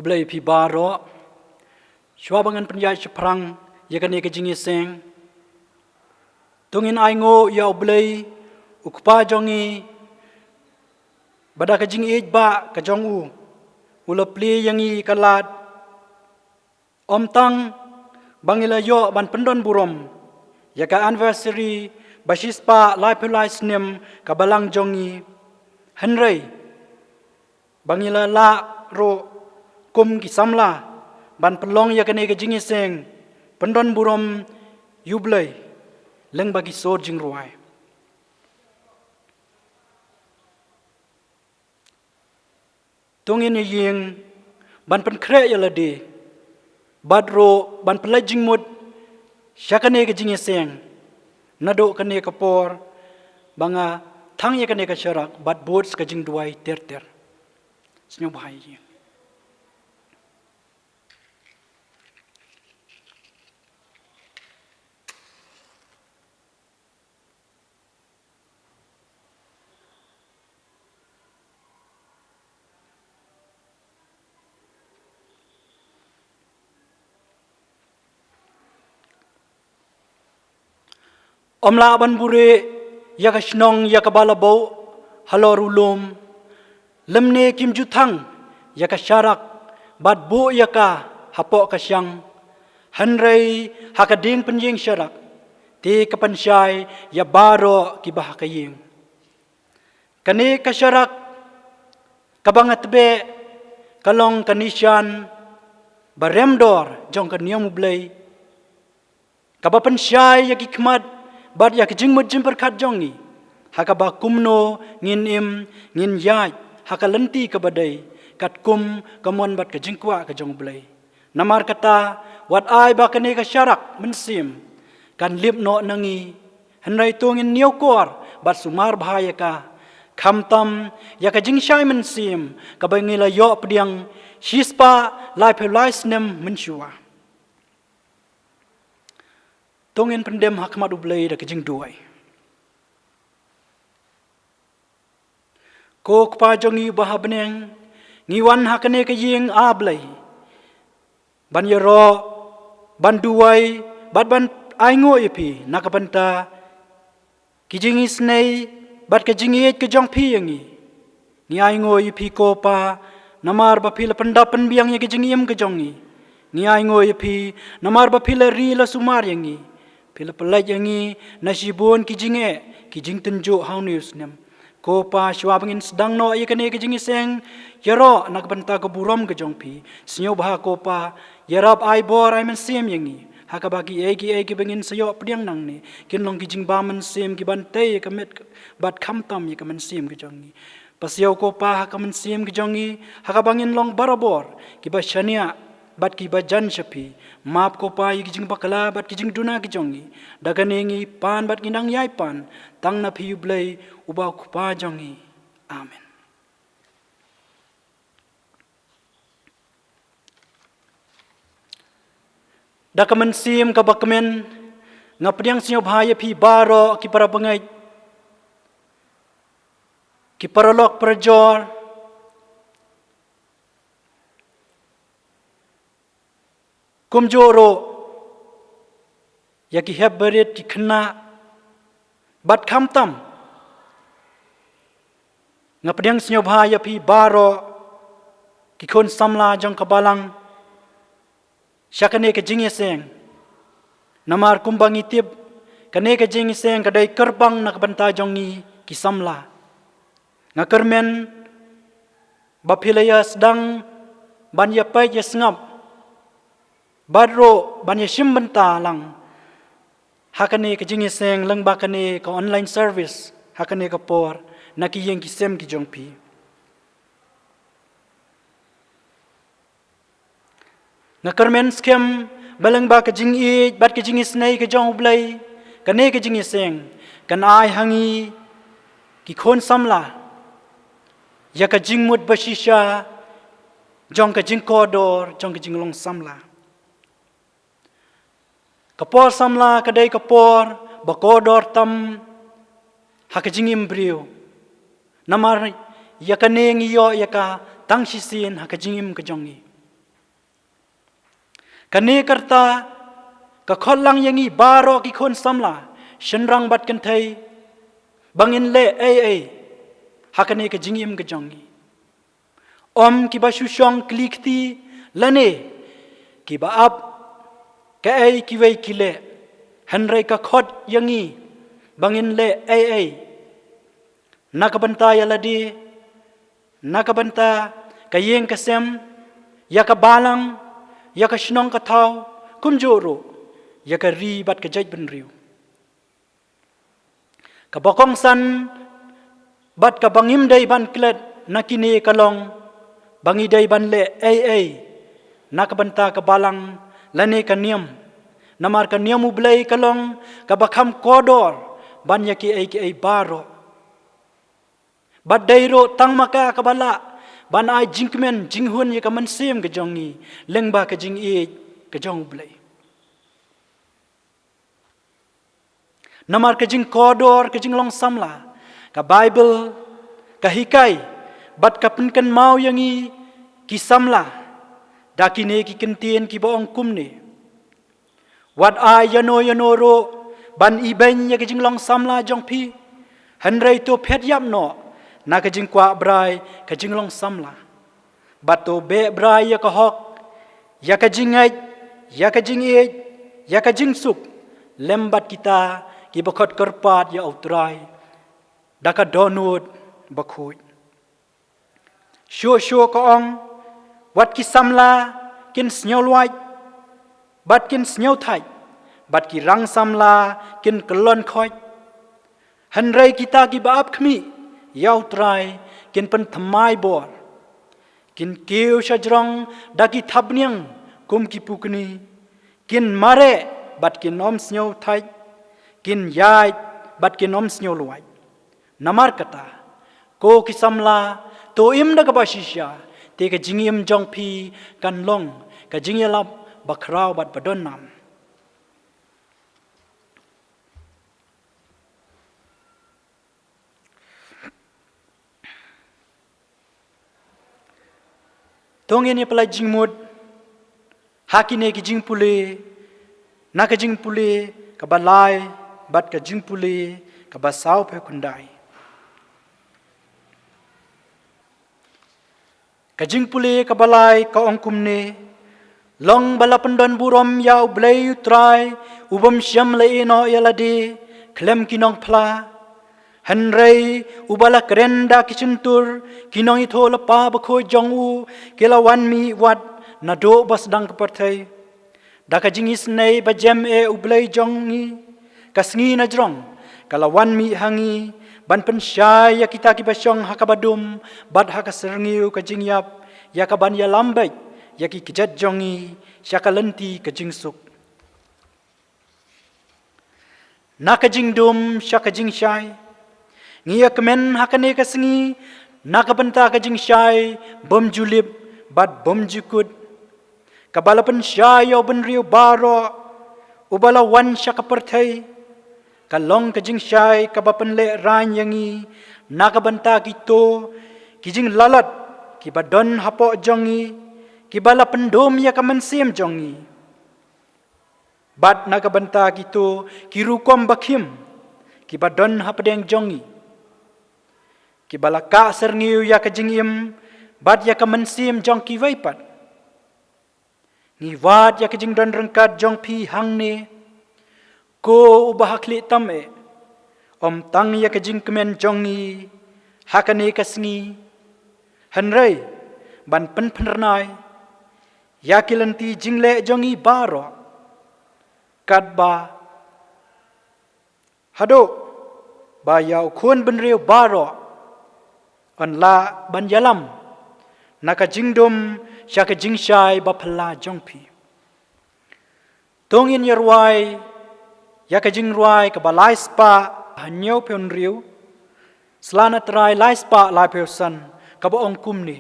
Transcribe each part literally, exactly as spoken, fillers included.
Blei phi baroh. Shuwa ba ngan pynïaid shaphrang ïa kane ka jingïaseng, to ngin ainguh ïa U Blei, U Kpa jong ngi, ba da ka jingïeit ba ka jong u, u la plie ïa ngi ka lad, ym tang ba ngi la ïoh ban pyndon burom ïa ka anniversary ba shispah laiphew lai snem ka balang jong ngi, hynrei ba ngi la lah ruh kum ki samla ban pynlong ïa kane ka jingïaseng pyndon burom ïa U Blei lyngba ki sur jingrwai. To ngin ïeng ban pynkhreh ïa lade bad ruh ban pynleit jingmut sha kane ka jingïaseng. Naduh kane ka por ba nga thang ïa kane ka sharak bad bud ka jingduwai ter ter. Sngewbha ïeng. Ym lah ban buhrieh ïa ka shnong ïa kaba la buh halor u lum, lymne kim ju thang ïa ka sharak bad buh ïa ka hapoh ka shang, hynrei ha ka dieng pynïeng sharak te ka pynshai ïa baroh kiba ha ka ïing. Kane ka sharak kaba nga tbeh ka long ka nishan ba rem dor jong ka niam U Blei, kaba pynshai ïa ki khmat bad ïa ki jingmut jingpyrkhat jong ngi ha kaba kumno ngin im, ngin ïaid ha ka lynti kaba dei katkum ka mon bad ka jingkwah ka jong U Blei. Namar kata, wat ai ba kane ka sharak mynsiem kan lip noh na ngi, hynrei to ngin ñiewkor bad sumar bha ïa ka, khamtam ïa ka jingshai mynsiem kaba ngi la ïoh pdiang shispah laiphew lai snem mynshuwa. To ngin pyndem ha khmat U Blei da ka jingduwai. Ko Kpa jong ngi uba ha bneng, ngi wan ha kane ka ïing, A Blei, ban ïaroh, ban duwai bad ban ainguh ïa phi na ka bynta ki jingisynei bad ka jingïeit ka jong phi ïa ngi. Ngi ainguh ïa phi ko Pa, namar ba phi la pyndap pynbiang ïa ka jingim ka jong ngi. Ngi ainguh ïa phi namar ba phi la ri la sumar ïa ngi. Phi la pynlait ïa ngi na shibun ki jingeh, ki jingtynjuh ha une u snem. Ko Pa, shuwa ba ngin sdang noh ïa kane ka jingïaseng ïaroh na ka bynta ka burom ka jong phi, sngewbha ko Pa, ïarap ai bor ai mynsiem ïa ngi ha kaba kiei kiei kiba ngin sa ïoh pdiang nangne kin long ki jingbam mynsiem kiban tei ïa ka met bad khamtam ïa ka mynsiem ka jong ngi. Pasiaw ko Pa ha ka mynsiem ka jong ngi ha kaba ngin long barabor kiba shaniah bad kiba jan sha phi. Map ko Pa ïa ki jingbakla bad ki jingduna ki jong ngi. Da kane ngi pan bad ngi nang ïai pan tang na phi U Blei uba U Kpa jong ngi. Amen. Da ka mynsiem kaba kmen nga pdiang sngewbha ïa phi baroh ki para bangeit, ki paralok parajor, kumjuh ruh ïa ki hep barit, ki khynnah bad khamtam. Nga pdiang sngewbha ïa phi baroh ki khun samla jong ka balang sha kane ka jingïaseng. Namar kumba ngi tip, kane ka jingïaseng ka dei kyrpang na ka bynta jong ngi ki samla. Nga kyrmen ba phi la ïa sdang ban ïa peit ïa sngap bad ruh ban ïa shim bynta lang ha kane ka jingïaseng lyngba kane ka online service ha kane ka por na ki ïing ki sem ki jong phi. Nga kyrmen skhem ba lyngba ka jingïeit bad ka jingisynei ka jong U Blei, kane ka jingïaseng kan ai ha ngi ki khun samla ïa ka jingmut ba shisha jong ka jingkordor jong ka jinglong samla. Ka por samla ka dei ka por ba kordor tam ha ka jingim briew. Namar ïa kane ngi ïoh ïa ka tang shisien ha ka jingim ka jong ngi. Kane ka rta ka khot lang ïa ngi baroh ki khun samla, shynrang bad kynthei, ba ngin leh ei ei ha kane ka jingim ka jong ngi. Ym kiba shu shong kli kti lane kiba ap kaei kiwei ki leh, hynrei ka khot ïa ngi ba ngin leh ei ei na ka bynta ïa lade, na ka bynta ka ïing ka sem, ïa ka balang, ïa ka shnong ka thaw, kumjuh ruh ïa ka ri bad ka jaitbynriew. Kaba kongsan bad kaba ngim dei ban klet na kine ka long ba ngi dei ban leh ei ei na ka bynta ka balang lane ka niam. Namar ka niam U Blei ka long kaba kham kordor ban ïa kiei kiei baroh. Bad dei ruh tang ma ka kaba lah ban ai jingkmen jinghun ïa ka mynsiem ka jong ngi lyngba ka jingïeit ka jong U Blei. Namar ka jingkordor ka jinglong samla, ka Baibl ka hikai bad ka pynkynmaw ïa ngi ki samla da kine ki kyntien kiba ong kumne: Wat ai ïano ïano ruh ban ibeiñ ïa ka jinglong samla jong phi, hynrei to phet ïap noh na ka jingkwah brai ka jinglong samla. Bad to beh brai ïa ka hok, ïa ka jingngeit, ïa ka jingïeit, ïa ka jingsuk lem bad kita kiba khot kyrpad ïa U Trai da ka dohnud bakhuid. Shuh shuh ka ong, wat ki samla kin sngewlwait bad kin sngewthait, bad ki rang samla kin kyllon khoit. Hynrei kita kiba ap khmih ïa U Trai kin pynthymmai bor. Kin kiew shajrong da ki thapniang kum ki pukni. Kin mareh bad kin ym sngewthait. Kin ïaid bad kin ym sngewlwait. Namar kata, ko ki samla, to im da kaba shisha, te ka jingim jong phi kan long ka jingïalap bakhraw bad badonnam. To ngin ïa pynlait jingmut ha kine ki jingpule, na ka jingpule kaba lai bad ka jingpule kaba sawphew khyndai. Ka jingpule kaba lai ka ong kumne: Long ba la pyndon burom ïa U Blei U Trai, u bym shym la ïehnoh ïa lade khlem ki nongphla. Hynrei uba la kren da ki shyntur, ki nongïathuhlypa bakhuid jong u ki la wan mih wat naduh ba sdang ka pyrthei. Da ka jingisynei ba jem eh U Blei jong ngi, ka sngi na jrong ka la wan mih ha ngi ban pynshai ïa kita kiba shong ha kaba dum bad ha ka syrngiew ka jingïap, ïa kaban ïalam beit ïa ki kjat jong ngi sha ka lynti ka jingsuk. Na ka jingdum sha ka jingshai, ngi ïa kmen ha kane ka sngi na ka bynta ka jingshai bym ju lip bad bym ju kut, kaba la pynshai ïa u bynriew baroh uba la wan sha ka pyrthei. Ka long ka jingshai kaba pynlehraiñ ïa ngi na ka bynta kito ki jinglalat kiba don hapoh jong ngi, kiba la pyndum ïa ka mynsiem jong ngi, bad na ka bynta kito ki rukom bakhim kiba don hapdeng jong ngi, kiba la kah syrngiew ïa ka jingim bad ïa ka mynsiem jong kiwei pat. Ngi wad ïa ka jingdon ryngkat jong phi hangne, ko uba ha khlieh tam eh, ym tang ïa ka jingkmen jong ngi ha kane ka sngi, hynrei ban pynphyrnai ïa ki lynti jingleh jong ngi baroh, katba haduh ba ïa u khun bynriew baroh yn lah ban ïalam na ka jingdum sha ka jingshai ba phylla jong phi. To ngin ïa rwai ïa ka jingrwai kaba lai spah hynñiewphew hynriew, Sla na Trai lai spah laiphew san, kaba ong kumne: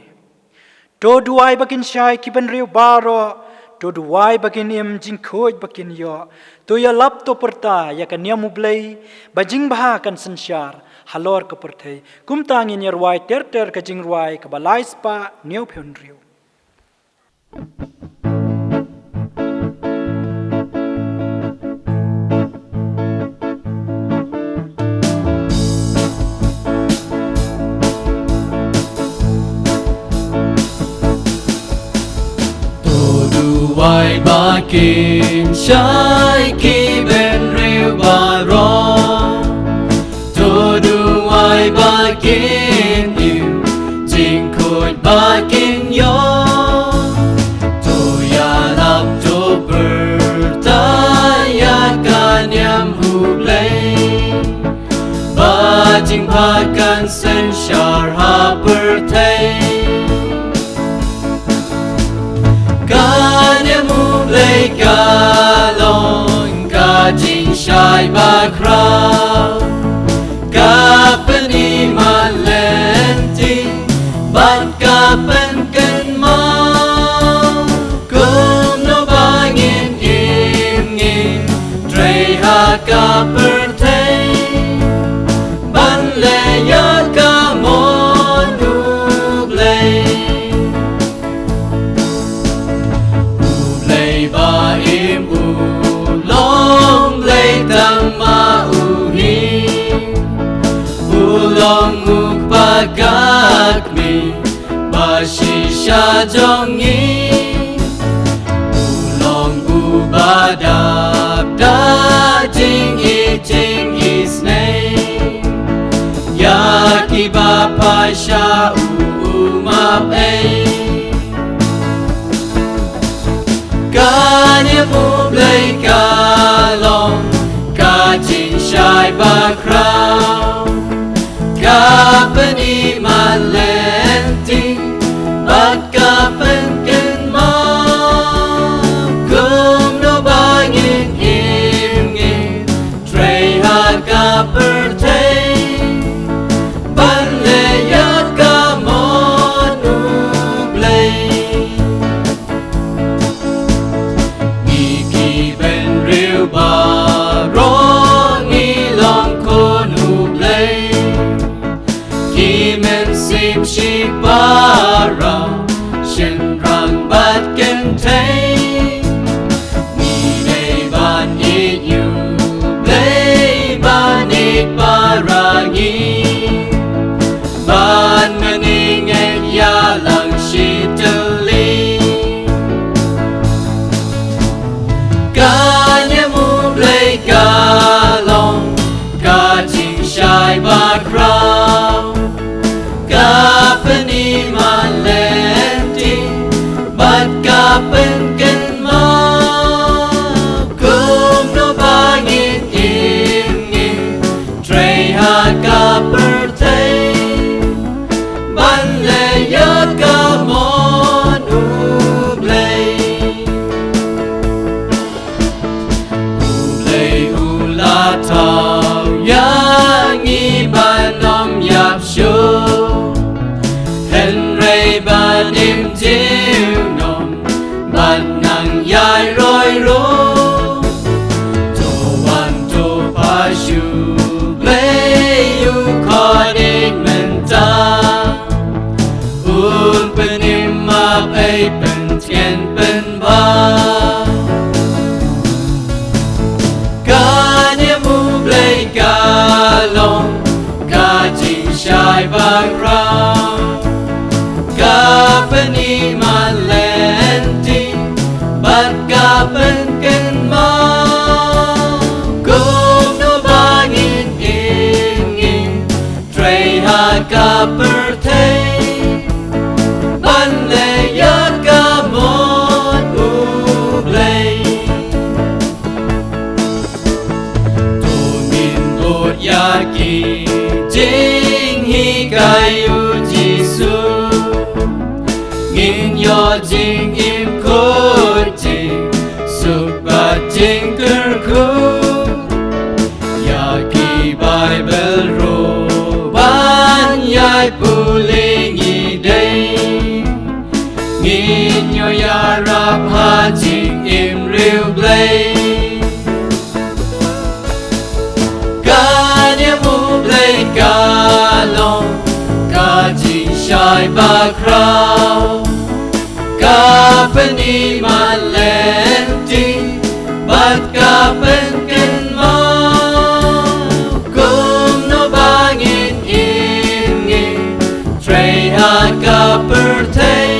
To duwai ba kin shai ki bynriew baroh, to duwai ba kin im jingkhuid ba kin ïoh, to ïalap to pyrta ïa ka niam U Blei, ba jingbha kan synshar halor ka pyrthei. Kumta ngin ïa rwai ter ter ka jingrwai kaba lai spah hynñiewphew hynriew. Kin shai ki bynriew baroh, to duwai ba kin im jingkhuid ba kin ïoh. To ïalap, to pyrta ïa ka niam U Blei, ba jingpha kan synshar ha pyrthei. Ka niam U Blei ka long ka jingshai bakhraw, ka pynim lynti bad ka pynkynmaw. Kumno ba ngin im, ngin trei ha ka pyrthei ban leh ïa ka mon U Blei. U Blei ba im u long Blei tang ma u hi. U long u kpa ka kmie ba shisha jong ngi. U long uba dap da jingïeit jingisynei ïa kiba phai sha u, u map ei. Ka niam U Blei ka long ka jingshai bakhraw, ka pynim lynti bad ka pynkynmaw. Kumno ba ngin im, ngin trei ha ka pyrthei ban leh ïa ka mon U Blei. Ngi ki bynriew baroh ngi long khun U Blei, ki mynsiem shipara, shynrang bad kynthei. Ngi dei ban ïeit ïa U Blei ban ïeit para ngi, ban mynning ïalang shi tylli. Ka niam U Blei ka long ka jingshai bakhraw, ka pynim lynti bad ka pynkynmaw. Kumno ba ngin im, ngin trei ha ka pyrthei ban leh ïa ka mon U Blei. U Blei u la thaw ïa ngi ban ym ïap shuh, hynrei ban im junom bad nang ïai roi ruh. To wan to phai sha U Blei, u khot ïeit mynta, un pynim map ei, pyntngen pynbha. Ka niam U Blei ka long ka jingshai bakhraw, ka pynim lynti bad ka pynkynmaw. Kumno ba ngin im, ngin trei ha ka pyrthei ban leh ïa ka mon U Blei. To ngin bud ïa ki jinghikai U Jisu, ngin ïoh jingim khuid, jingsuk bad jingkyrkhu. Ïa ki Baibl ruh ban ïai pule ngi dei, ngin ïoh ïarap ha jingim riewblei. Ka niam U Blei ka long ka jingshai bakhraw, ka pynim lynti bad ka pynkynmaw. Kumno ba ngin im, ngin trei ha ka pyrthei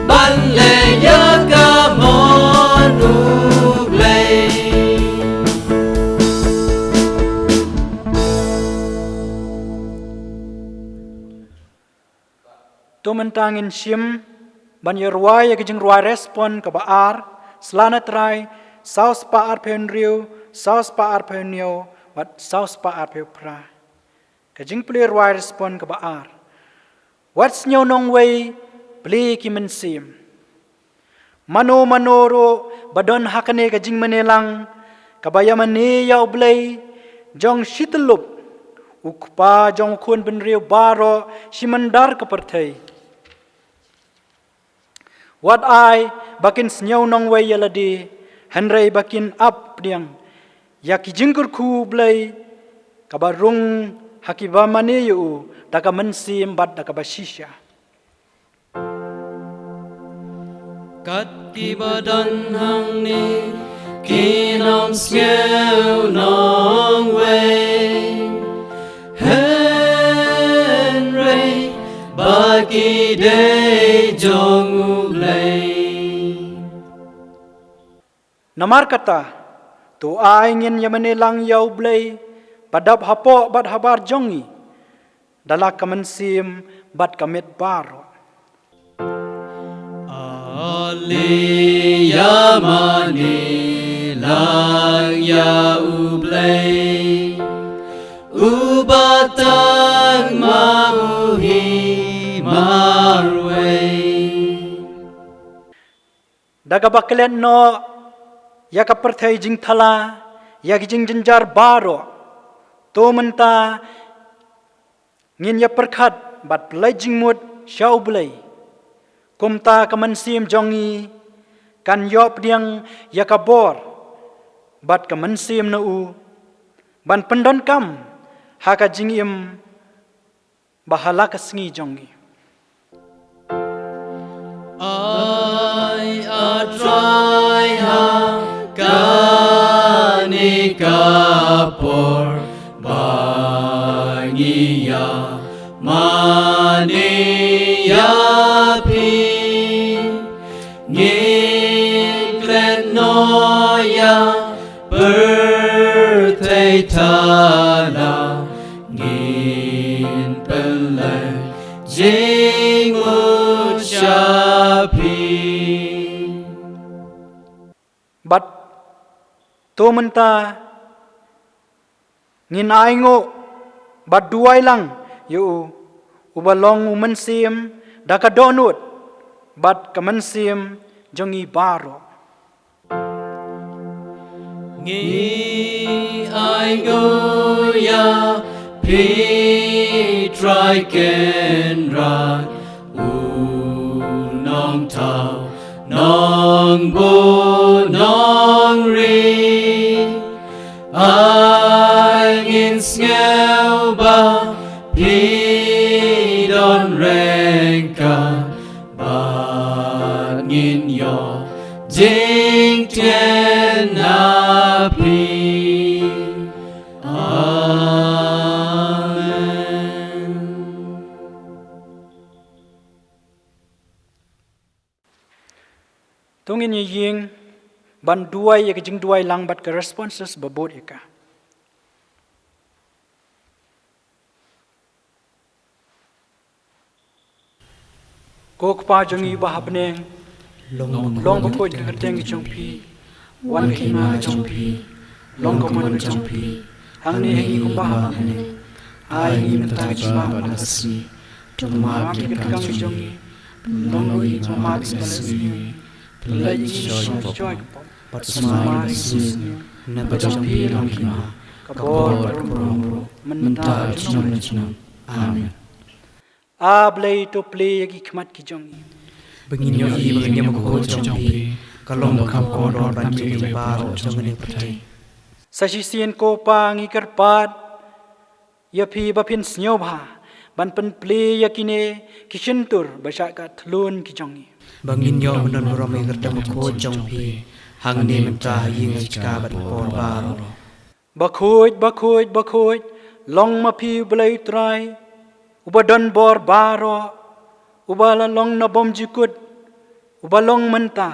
ban leh ïa ka mon To mynta ngin shim ban ïa rwai ïa ka jingrwai respond kaba ar, Sla na Trai saw spah arphew hynriew, saw spah arphew hynñiew bad saw spah arphew phra. Ka jingplie rwai respond kaba ar. Wat sngew nongwei, plie ki mynsiem. Mano mano ruh ba don ha kane ka jingmane lang kaba ïa mane ïa U Blei jong shi tyllup, U Kpa jong u khun bynriew baroh shi myndar ka pyrthei. Wat ai ba kin sngew nongwei ïa lade, hynrei ba kin ap pdiang ïa ki jingkyrkhu U Blei kaba rung ha kiba mane ïa u da ka mynsiem bad da kaba shisha. Kat kiba don hangne kin ym sngew nongwei, hynrei ba ki dei jong U Blei. Namar kata, to ai ngin ïa mane lang ïa U Blei ba dap hapoh bad habar jong ngi da la ka mynsiem bad ka met baroh. Ale ïa mane lang ïa U Blei, uba tang ma u hi marwei. Da kaba klet noh ïa ka pyrthei jingthala, ïa ki jingjynjar baroh, to mynta ngin ïa pyrkhat bad pynleit jingmut sha U Blei. Kumta ka mynsiem jong ngi kan ïoh pdiang ïa ka bor bad ka mynsiem na u ban pyndonkam ha ka jingim ba ha la ka sngi jong ngi. Ai A Trai ha kane ka por ba ngi ïa mane ïa phi. Ngin klet noh ïa pyrthei thala, ngin pynleit jingmut sha phi. Bad to mynta ngin ainguh bad duwai lang ïa u, uba long u mynsiem da ka dohnud bad ka mynsiem jong ngi baroh. Ngi ainguh ïa phi Trai Kynrad, u Nongthaw Nongbuh Nongri. Ai ngin sngew ba phi don ryngkat bad ngin ïoh jingthiah na phi. Amen. To ngin ïa ïeng ban duwai ïa ka jingduwai lang bad ka responses ba bud ïa ka. Ko Kpa jong ngi ba ha bneng, long bakhuid ka kyrteng jong phi. Wan ka hima jong phi, long ka mon jong phi hangne ha ngi kumba ha bneng. Ai ngi mynta ka jingma ba la ka sngi. To map ïa ki kyrteng jong ngi, long ngi ba map ïa ki ba la sngi. Pynleit ïa ngi sha ki jingpop, bad sumar ïa ki ba sniew. Namar ba jong phi long ka hima, ka bor bad ka burom mynta bad junom la junom. Amen. A Blei, to plie ïa ki khmat ki jong ngi, ba ngin ïohi ba ka niam bakhuid jong phi ka long ba kham kordor ban ïa kiwei baroh jong kane ka pyrthei. Sa shisien ko Pa ngi kyrpad ïa phi ba phin sngewbha ban pynplie ïa kine ki shyntur ba shah ka thlun ki jong ngi, ba ngin ïoh ban don burom ïa ka kyrteng bakhuid jong phi hangne mynta, ha ïing ha jaka bad por baroh. Bakhuid, bakhuid, bakhuid long ma phi U Blei U Trai, uba don bor baroh, uba la long na bymjukut, uba long mynta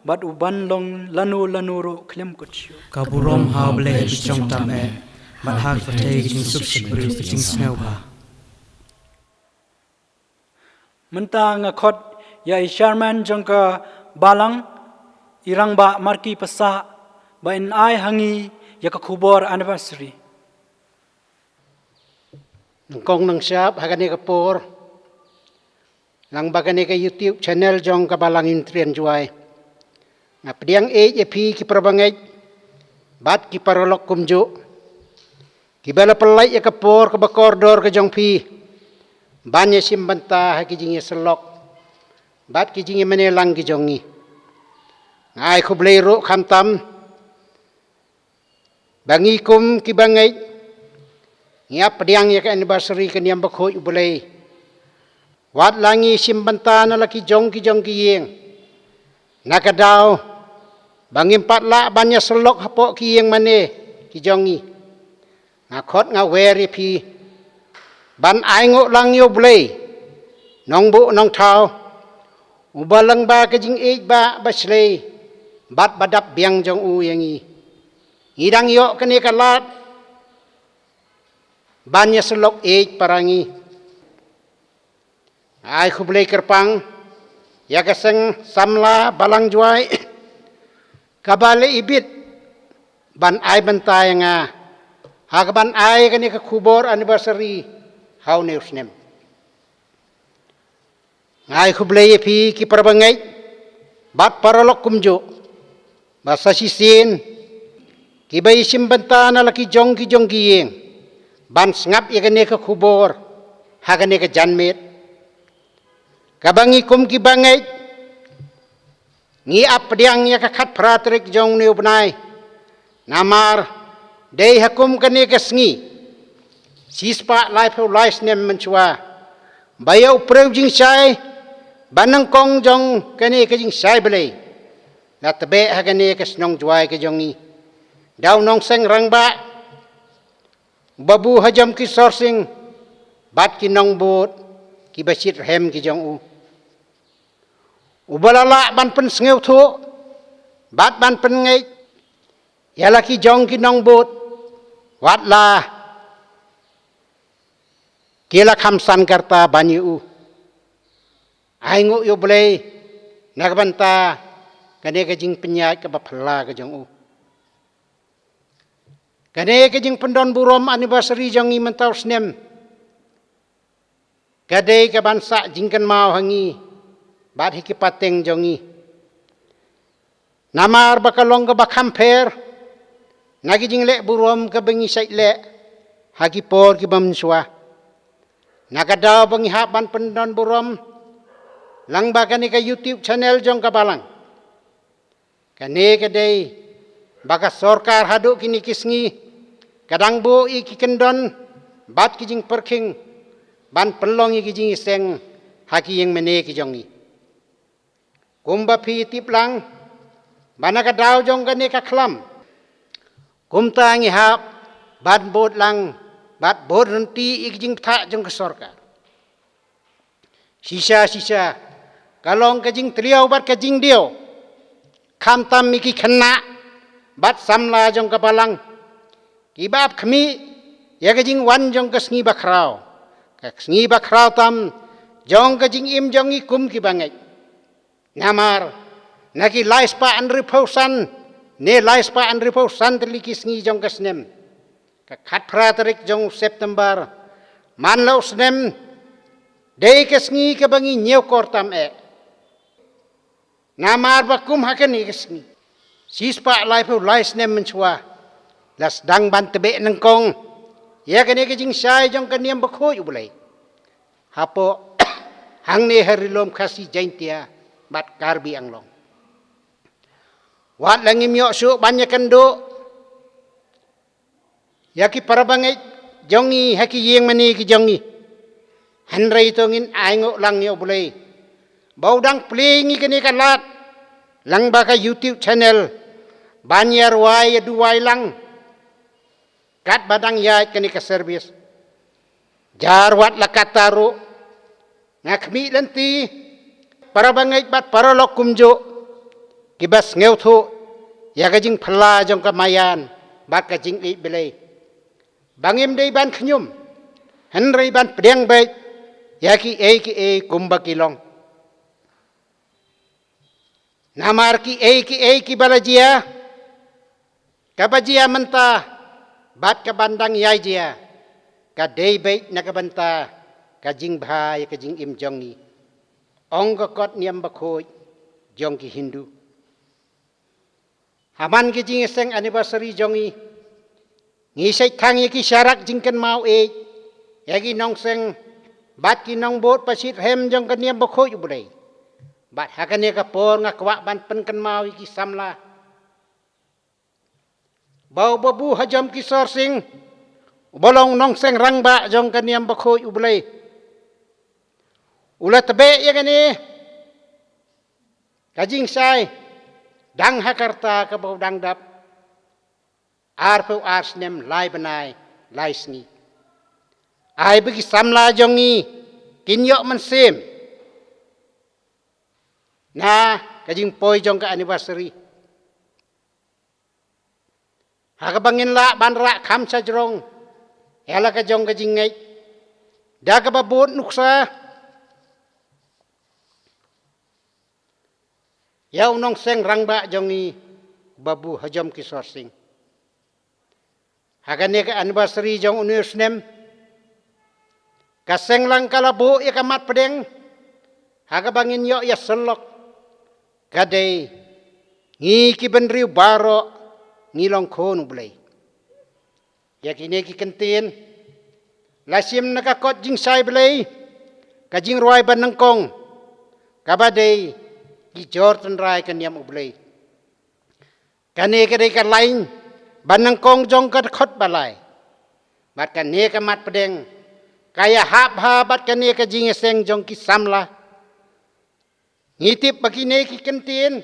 bad uban long lano lano ruh khlem kut shuh. Ka burom ha U Blei ha ki jong tam eh, bad ha ka pyrthei ka jingsuk shakri ka jingsngewbha. Mynta nga khot ïa i Chairman jong ka Balang, i Rangbah Marki Passah, ba in ai ha ngi ïa ka khubor anniversary. Nongkong nongshap, ha kane ka por, lang ba kane ka YouTube channel jong ka Balang Unitarian Jowai, nga pdiang ïeit ïa phi ki parabangeit bad ki paralok kumjuh, kiba la pynlait ïa ka por kaba kordor ka jong phi ban ïashim bynta ha ki jingïasyllok bad ki jingïamane lang ki jong ngi. Nga ai khublei ruh khamtam ba ngi kum ki bangeit ngi ap pdiang ïa ka anniversary ka niam bakhuid U Blei. Wat la ngi shim bynta na la ki jong ki jong ki ïing, na ka daw ba ngim pat lah ban ïasyllok hapoh ki ïing mane ki jong ngi, nga khot nga wer ïa phi ban ai nguh lang ïa U Blei Nongbuh Nongthaw, uba lang ba ka jingïeit ba bashlei bad ba dap biang jong u ïa ngi. Ngi dang ïoh kane ka lad ban ïasyllok ïeit para ngi. Ai khublei kyrpang ïa ka seng samla Balang Jowai, kaba la ibit ban ai bynta ïa nga ha kaban ai kane ka khubor anniversary ha une u snem. Nga ai khublei ïa phi ki parabangeit bad paralok kumjuh, ba sa shisien kiba ïashim bynta na la ki jong ki jong ki ïing ban sngap ïa kane ka khubor ha kane ka janmiet, kaba ngi kum ki bangeit ngi ap pdiang ïa ka khatphra tarik jong une u bnai. Namar dei ha kum kane ka sngi shispah laiphew lai snem mynshuwa, ba ïa u briew jingshai ba nyngkong jong kane ka jingshai Blei la tbeh ha kane ka shnong Jowai ka jong ngi da u nongseng rangbah, u Babu Hajom Kishore Singh, bad ki nongbud kiba shitrhem ki jong u, uba la lah ban pynsngewthuh bad ban pynngeit ïa la ki jong ki nongbud, wat la ki la kham san ka rta ban ïa u. Ai nguh ïa U Blei na ka bynta kane ka jingpynïaid kaba phylla ka jong u. Kane ka jingpyndon burom anniversary jong ngi mynta u snem, ka dei kaban sah jingkynmaw ha ngi bad ha ki pateng jong ngi. Namar ba ka long kaba kham pher na ki jingleh burom kaba ngi shait leh ha ki por kiba mynshuwa. Na ka daw ba ngi hap ban pyndon burom lang ba kane ka YouTube channel jong ka Balang, kane ka dei ba ka sorkar haduh kine ki sngi ka dang buh ïa ki kyndon bad ki jingpyrkhing ban pynlong ïa ki jingïaseng ha ki ïing mane ki jong ngi. Kumba phi tip lang ba na ka daw jong kane ka khlam, kumta ngi hap ban bud lang bad bud ryntih ïa ki jingbthah jong ka sorkar. Shisha shisha ka long ka jingtliaw bad ka jingdiaw, khamtam ïa ki khynnah bad samla jong ka Balang kiba ap khmih ïa ka jingwan jong ka sngi bakhraw, ka sngi bakhraw tam jong ka jingim jong ngi kum ki bangeit. Namar na ki laispah hynriewphew san ne laispah hynriewphew san tylli ki sngi jong ka snem, ka khatphra tarik jong u September man la u snem dei ka sngi kaba ngi ñiewkor tam eh. Namar ba kum ha kane ka sngi shispah laiphew lai snem mynshuwa la sdang ban tbeh nyngkong ïa kane ka jingshai jong ka niam bakhuid U Blei hapoh hangne ha Ri Lum Khasi Jaiñtia bad Karbi Anglong. Wat la ngim ïoh shuh ban ïakynduh ïa ki parabangeit jong ngi ha ki ïing mane ki jong ngi, hynrei to ngin ai nguh lang ïa U Blei ba u dang plie ïa ngi kane ka lad lang ba ka YouTube channel ban ïa rwai ïa duwai lang katba dang ïaid kane ka service. Jar wat la katta ruh nga khmih lynti parabangeit bad paralok kumjuh kiba sngewthuh ïa ka jingphylla jong ka maïan bad ka jingïeit Blei, ba ngim dei ban khñium hynrei ban pdiang beit ïa kiei kiei kumba ki long. Namar kiei kiei kiba la jia, kaba jia mynta, bad kaban dang ïai jia, ka dei beit na ka bynta ka jingbha ïa ka jingim jong ngi, ong ka kot niam bakhuid jong ki Hindu. Ha man ki jingïaseng anniversary jong ngi, ngi shait thang ïa ki sharak jingkynmaw ïeit ïa ki nongseng bad ki nongbud ba shitrhem jong ka niam bakhuid U Blei. Bad ha kane ka por nga kwah ban pynkynmaw ïa ki samla ba u Babu Hajom Kishore Singh, uba long nongseng rangbah jong ka niam bakhuid U Blei, u la tbeh ïa kane ka jingshai dang ha ka rta kaba u dang dap arphew ar snem lai bnai lai sngi. Ai ba ki samla jong ngi kin ïoh mynsiem na ka jingpoi jong ka anniversary, ha kaba ngin lah ban rah kham shajrong ïa la ka jong ka jingngeit da kaba bud nuksa ïa u nongseng rangbah jong ngi, Babu Hajom Kishore Singh. Ha kane ka anniversary jong une u snem, ka seng lang ka la buh ïa ka mat pdeng ha kaba ngin ïoh ïasyllok, ka dei ngi ki bynriew baroh ngi long khun U Blei. Ïa kine ki kyntien la shim na ka kot jingshai Blei, ka jingrwai ba nyngkong, kaba dei ki jor tynrai ka niam U Blei. Kane ka dei ka lain ba nyngkong jong ka dkhot ba lai. Bad kane ka mat pdeng ka ïahap bha bad kane ka jingïaseng jong ki samla. Ngi tip ba kine ki kyntien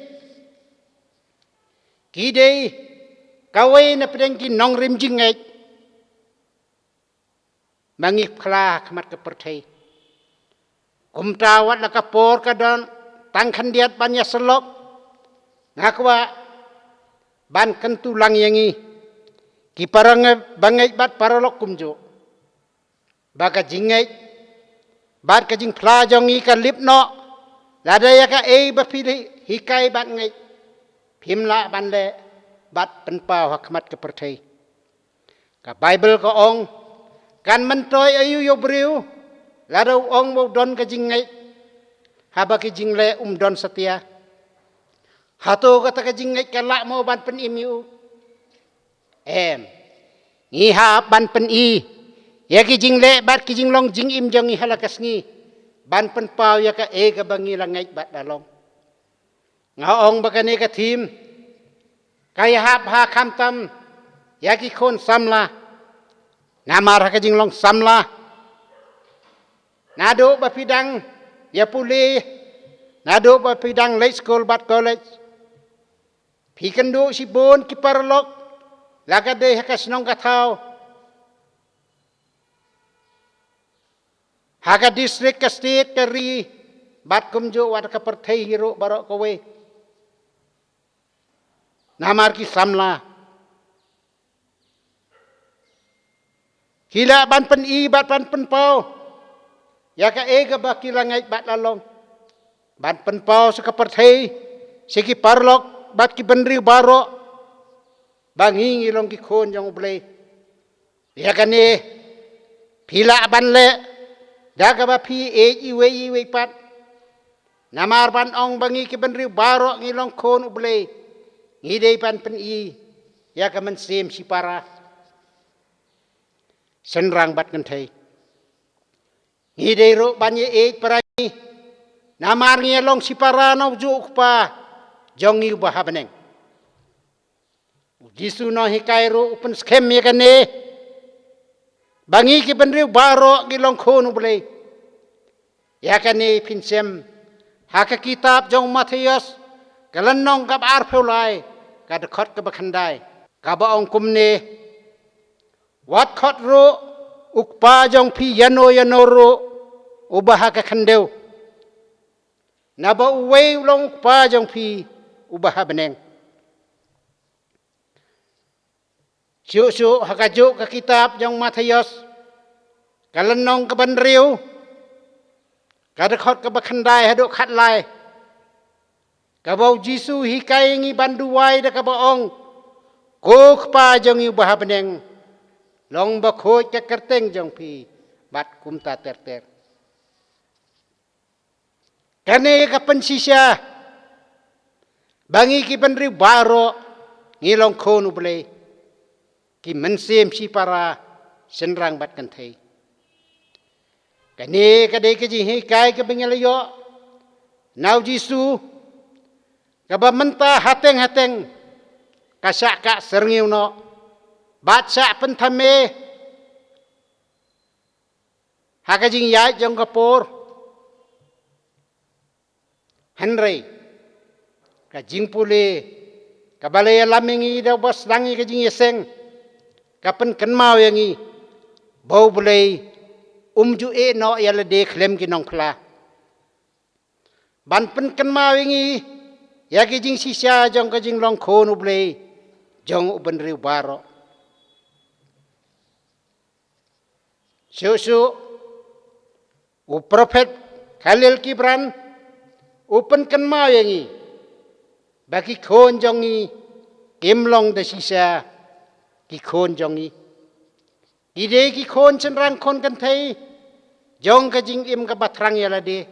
ki dei kawei na pdeng ki nongrim jingngeit ma ngi khla ha khmat ka pyrthei. Kumta wat la ka por ka don tang khyndiat ban ïasyllok, nga kwah ban kyntu lang ïa ngi ki para nge-, bangeit bad paralok kumjuh, ba ka jingngeit bad ka jingphla jong ngi ka lip noh lada ïa kaei ba phi hikai bad ngeit phim lah ban leh bad pynpaw ha khmat ka pyrthei. Ka Baibl ka ong, kan myntoi aïu ïa u briew lada u ong ba u don ka jingngeit, haba ki jingleh um don satia? Hato kata ka jingngeit ka lah mo ban pynim ïa u? Em. Ngi hap ban pyni ïa ki jingleh bad ki jinglong jingim jong ngi ha la ka sngi ban pynpaw ïa kaei kaba ngi la ngeit bad la long. Nga ong ba kane ka thim ka ïahap bha khamtam ïa ki khun samla. Namar ha ka jinglong samla, naduh ba phi dang ïa pule, naduh ba phi dang leit skul bad college, phi kynduh shibun ki paralok, la ka dei ha ka shnong ka thaw, ha ka district, ka state, ka ri, bad kumjuh wat ka pyrthei hi ruh baroh kawei. Namar ki samla ki lah ban pyni bad ban pynpaw ïa kaei kaba ki la ngeit bad la long, ban pynpaw sha ka pyrthei, sha ki paralok bad ki bynriew baroh, ba ngi ngi long ki khun jong U Blei. Ïa kane phi lah ban leh da kaba phi ïeit iwei iwei pat. Namar ban ong ba ngi ki bynriew baroh ngi long khun U Blei, ngi dei ban pyni ïa ka mynsiem shipara, shynrang bad kynthei. Ngi dei ruh ban ïeit para ngi, namar ngi long shipara na u juh u Kpa jong ngi uba ha bneng. U Jisu Nonghikai ruh u pynskhem ïa kane, ba ngi ki bynriew baroh ngi long khun U Blei. Ïa kane phin shem ha ka kitab jong u Mathaios, ka lynnong kaba arphew lai, ka dkhot kaba khyndai, kaba ong kumne: Wat khot ruh u Kpa jong phi ïano ïano ruh uba ha ka khyndew, naba uwei u long u Kpa jong phi uba ha bneng. Shuh shuh ha kajuh ka kitab jong u Mathaios, ka lynnong kaba hynriew, Ka dkhot kaba khyndai haduh khatlai, kaba u Jisu hikai ngi ban duwai da kaba ong, Ko Kpa jong ngi uba ha bneng, long bakhuid ka kyrteng jong phi, bad kumta ter ter. Kane ka pynshisha ba ngi ki bynriew baroh ngi long khun u Blei, ki mynsiem shipara, shynrang bad kynthei. Kane ka dei ka jinghikai kaba ngi la ïoh na u Jisu, kaba mynta hateng hateng ka shah ka syrngiew noh, bad shah pynthame ha ka jingïaid jong ka por. Hynrei ka jingpule kaba la ïalam ïa ngi da uba sdang ïa ka jingïaseng, ka pynkynmaw ïa ngi ba u Blei um ju ïehnoh ïa lade khlem ki nongphla, ban pynkynmaw ïa ngi ïa ki jingshisha jong ka jinglong khun u Blei jong u bynriew baroh. Shuh shuh u prophet Khalil Gibran u pynkynmaw ïa ngi ba ki khun jong ngi kim long da shisha ki khun jong ngi. Ki dei ki khun shynrang khun kynthei jong ka jingim kaba thrang ïa lade.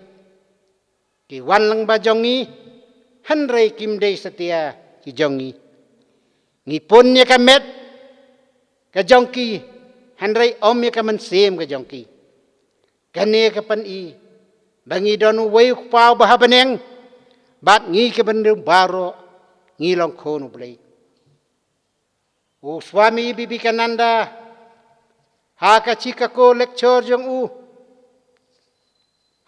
Ki wan lyngba jong ngi, hynrei kim dei satia ki jong ngi. Ngi pun ïa ka met ka jong ki, hynrei ym ïa ka mynsiem ka jong ki. Kane ka pyni ba ngi don uwei u Kpa uba ha bneng, bad ngi ki bynriew baroh ngi long khun u Blei. U Swami Vivekananda, ha ka Chicago lecture jong u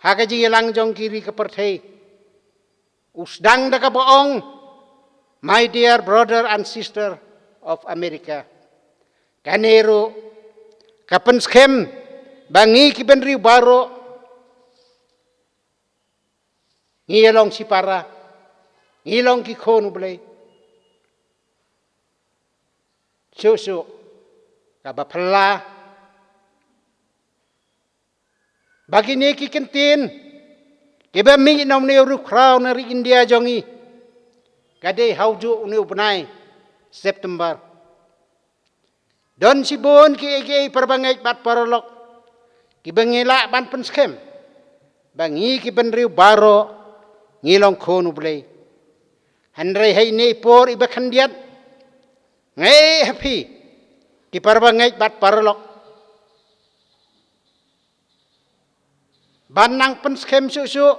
ha ka jingïalang jong ki ri ka pyrthei, u sdang da kaba ong, My dear brother and sister of America. Kane ruh ka pynskhem ba ngi ki bynriew baroh ngi long shipara, ngi long ki khun u Blei. Shuh shuh kaba phylla ba kine ki kyntien kiba mih na une u riewkhraw na ri India jong ngi, ka dei ha u juh une u bnai September. Don shibun kiei kiei para bangeit bad paralok kiba ngi lah ban pynskhem ba ngi ki bynriew baroh ngi long khun u Blei. Hynrei ha ine i por iba khyndiat, nga ïeh ha phi ki para bangeit bad paralok ban nang pynskhem shuh shuh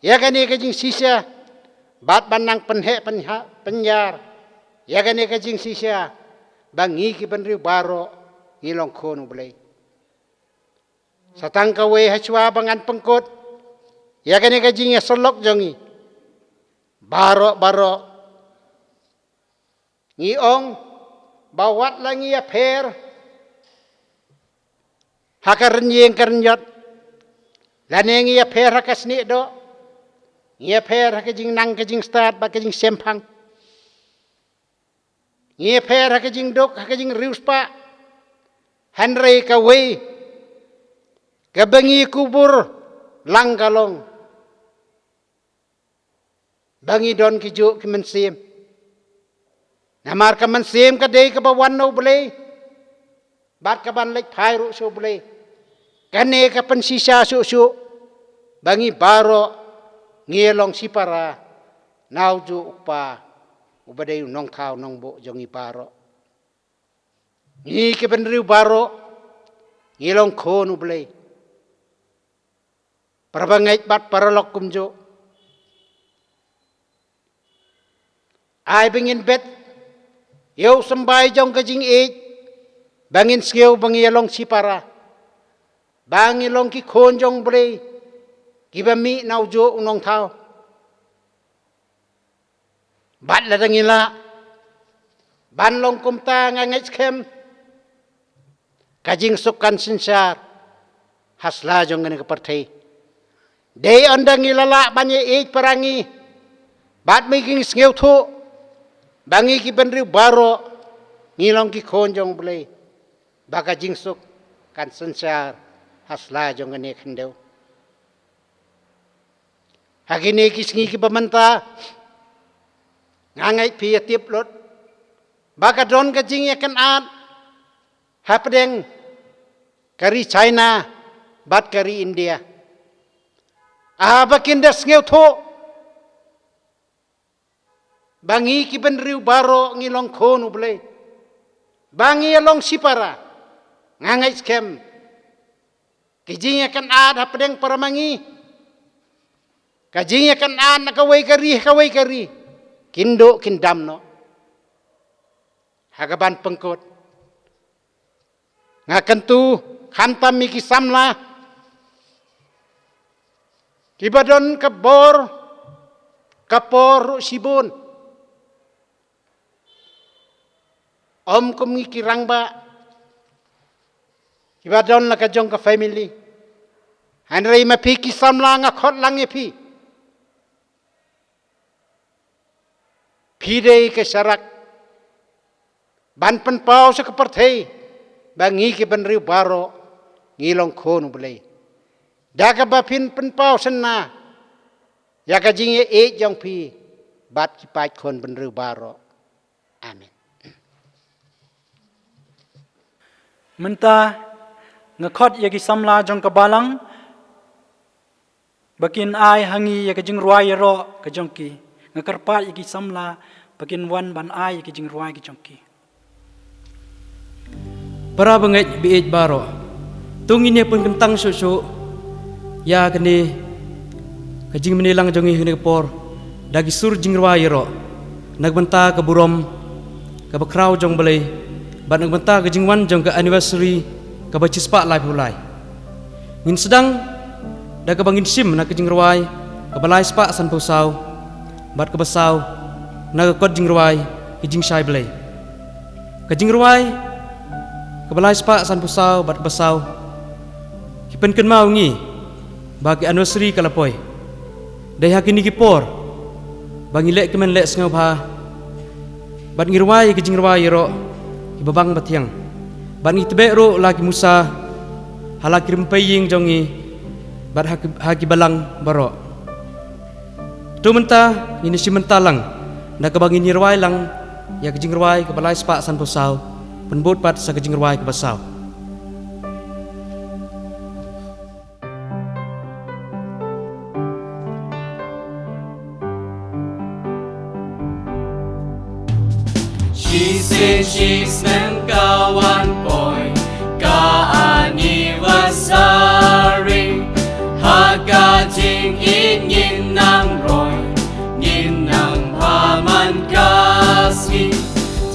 ïa kane ka jingshisha, bad ban nang pynheh pynha-, pynïar ïa kane ka jingshisha ba ngi ki bynriew baroh ngi long khun u Blei. Sa tang kawei, hashwa ba ngan pynkut ïa kane ka jingïasyllok jong ngi, baroh baroh ngi ong ba wat la ngi ïapher ha ka rynïeng ka rynïot, lane ngi ïapher ha ka snieh doh, ngi ïapher ha ka jingnang ka jingstad bad ka jingshemphang, ngi ïapher ha ka jingduk, ha ka jingriewspah, hynrei kawei kaba ngi kubur lang ka long ba ngi don ki juh ki mynsiem. Namar ka mynsiem ka dei kaba wan na u Blei bad kaban leit phai ruh sha u Blei. Kane ka pynshisha shuh shuh ba ngi baroh ngi long shipara na u juh u Kpa uba dei u Nongthaw Nongbuh jong ngi baroh. Ngi ki bynriew baroh ngi long khun u Blei. Para bangeit bad paralok kumjuh, ai ba ngin bet ïa u symbai jong ka jingïeit, ba ngin sngew ba ngi long shipara, ba ngi long ki khun jong u Blei kiba mih na u juh u Nongthaw. Bad lada ngi lah ban long kumta, nga ngeit skhem ka jingsuk kan synshar ha sla jong kane ka pyrthei. Dei ynda ngi la lah ban ïaieit para ngi bad ma ngi sngewthuh ba ngi ki bynriew baroh ngi long ki khun jong u Blei, ba ka jingsuk kan synshar ha sla jong kane ka khyndew. Ha kine ki sngi kiba mynta, nga ngeit phi ïa tip lut ba ka don ka jingïakynad hapdeng ka ri China bad ka ri India. Ah, ba kin da sngewthuh ba ngi ki bynriew baroh ngi long khun U Blei, ba ngi ïa long shipara. Nga ngeit skhem ki jingïakynad hapdeng para ma ngi, ka jingïakynad na kawei ka ri ha kawei ka ri, kin duh kin dam noh. Ha kaban pynkut, nga kyntu khamtam ïa ki samla kiba don ka bor ka por ruh shibun. Ym kum ngi ki rangbah kiba don la ka jong ka family. Hynrei ma phi ki samla, nga khot lang ïa phi. Phi dei ka sharak ban pynpaw sha ka pyrthei ba ngi ki bynriew baroh ngi long khun U Blei, da kaba phin pynpaw synna ïa ka jingïeit jong phi bad ki paid khun bynriew baroh. Amen. Mynta nga khot ïa ki samla jong ka balang ba kin ai ha ngi ïa ka jingrwai ïaroh ka jong ki. Nga kyrpad ïa ki samla ba kin wan ban ai ïa ka jingrwai ka jong ki. Para bangeit ba ïeit baroh, to ngin ïa pynkyntang shuh shuh ïa kane ka jingmane lang jong ngi ha kane ka por da ki sur jingrwai ïaroh na ka bynta ka burom kaba khraw jong U Blei bad na ka bynta ka jingwan jong ka anniversary kaba shispah laiphew lai. Ngin sdang da kaba ngin shim na ka jingrwai kaba laispah sanphew saw bad kaba saw na ka kot jingrwai Ki Jingshai Blei. Ka jingrwai kaba laispah sanphew saw bad kaba saw ki pynkynmaw ïa ngi ba ka anniversary ka la poi. Dei ha kine ki por ba ngi leh kmen leh sngewbha bad ngi rwai ïa ki jingrwai ïaroh kiba bang ba thiang, bad ngi tbeh ruh la ki musa ha la ki rympei ïing jong ngi bad ha ki, ha ki balang baroh. To mynta ngin ïa shim bynta lang da kaba ngin ïa rwai lang ïa ka jingrwai kaba laispah sanphew saw pynbud pat sa ka jingrwai kaba saw. Shisien shisnem ka wan poi ka anniversary. Ha ka jingïeit ngin nang roi, ngin nang bha man ka sngi.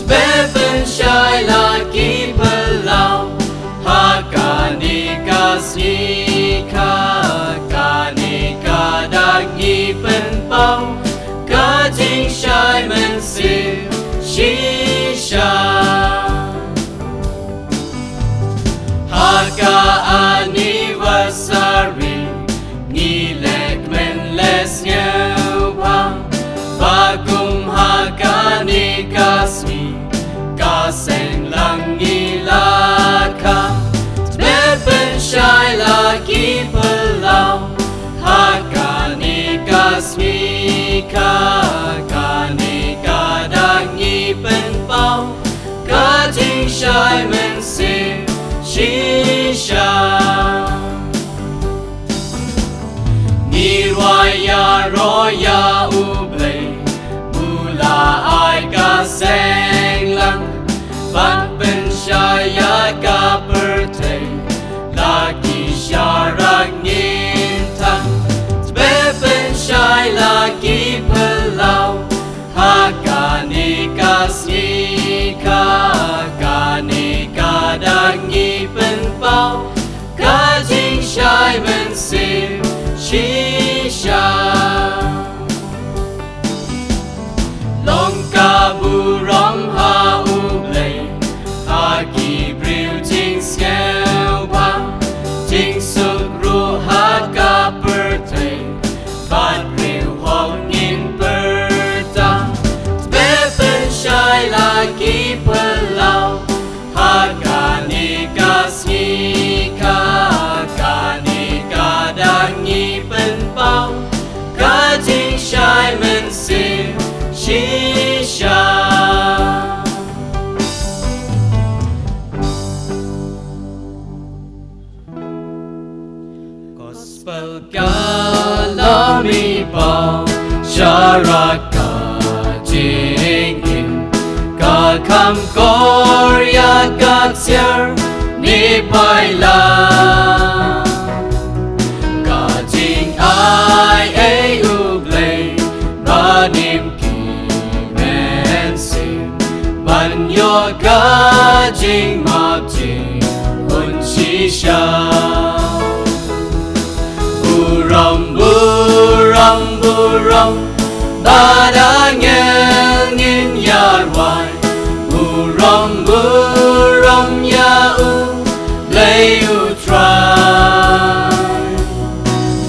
Tbeh pynshai la ki phyllaw ha kane ka sngi, ha kane ka dak ngi pynpaw ka jingshai mynsiem shisha. Ha ka anniversary ngi leh kmen leh sngewbha, ba kum ha kane ka sngi ka seng lang ngi la kha. Tbeh pynshai la ki phyllaw ha kane ka sngi, ha kane ka dak ngi pynpaw ka jingshai mynsiem shisha. Pal ka la mih paw sharak ka jingim, ka kham kor ïa ka ksiar ne paila. Ka jingai ei U Blei banim ki mynsiem, ban ïoh ka jingmap jinghun shisha. Burom, burom, burom, bad angel ngin ïa rwai. Burom, burom ïa U Blei U Trai.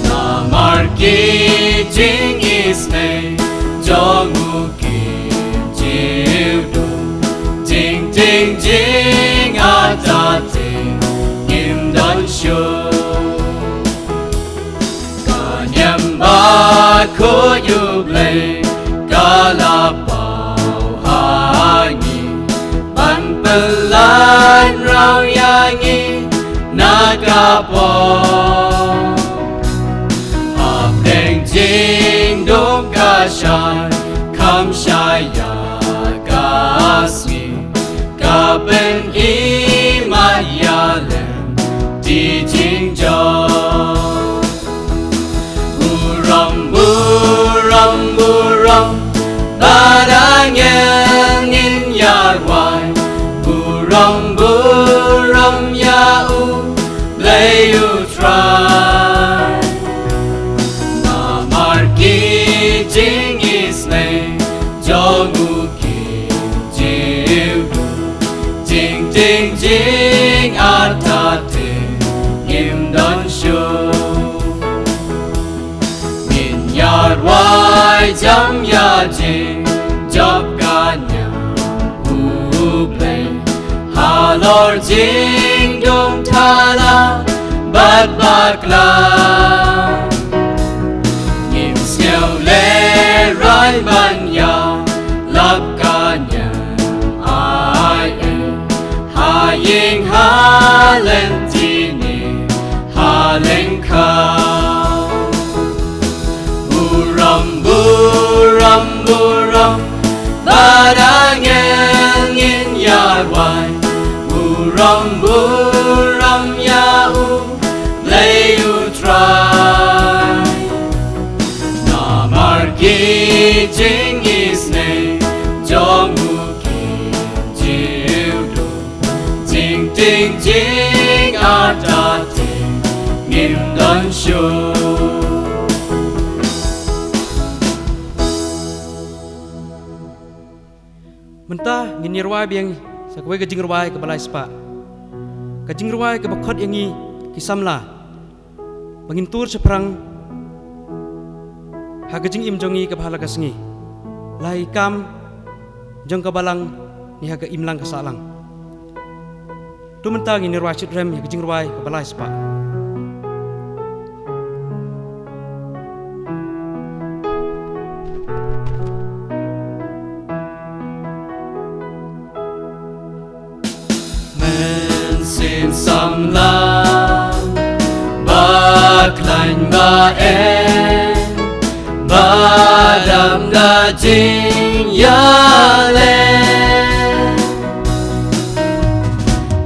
Namar ki jingisynei jong u kim ju duh, jingtieng jingartatien ngim don shuh. Ka niam bakhuid U Blei ka la paw ha ngi, ban pynlait rau ïa ngi na ka pop. Hapdeng jingdum ka shai, kham shai ïa ka sngi, ka pyni mat ïa lynti jingjop. Burom, burom, burom, bad angel ngin ïa rwai. Burom, burom ïa U Blei U Trai. Namar ki jingisynei jong u kim ju duh, jingtieng jingartatien ngim don shuh. Ngin ïa rwai jam ïa jingjop ka niam U Blei, halor jingdum thala bad bakla. Ngim sngew lehraiñ ban ïalap ka niam ai ei, ha ïing ha lynti ne ha lyngkha. Burom, burom, burom, bad angel ngin ïa rwai. Burom, burom ïa U Blei U Trai. Namar ki jingisynei jong u kim ju duh, jingtieng jingartatien ngim don shuh. Mynta ngin ïa rwai biang sa kawei ka jingrwai kaba lai spah. Ka jingrwai kaba khot ïa ngi ki samla ba ngin tur shaphrang ha ka jingim jong ngi kaba ha la ka sngi, la ha ki kam jong ka balang ne ha ka imlang ka sahlang. To mynta ngin ïa rwai shitrhem ïa ka jingrwai kaba lai spah. Mynsiem samla ba khlaiñ ba eh, ba dap da jingïaleh.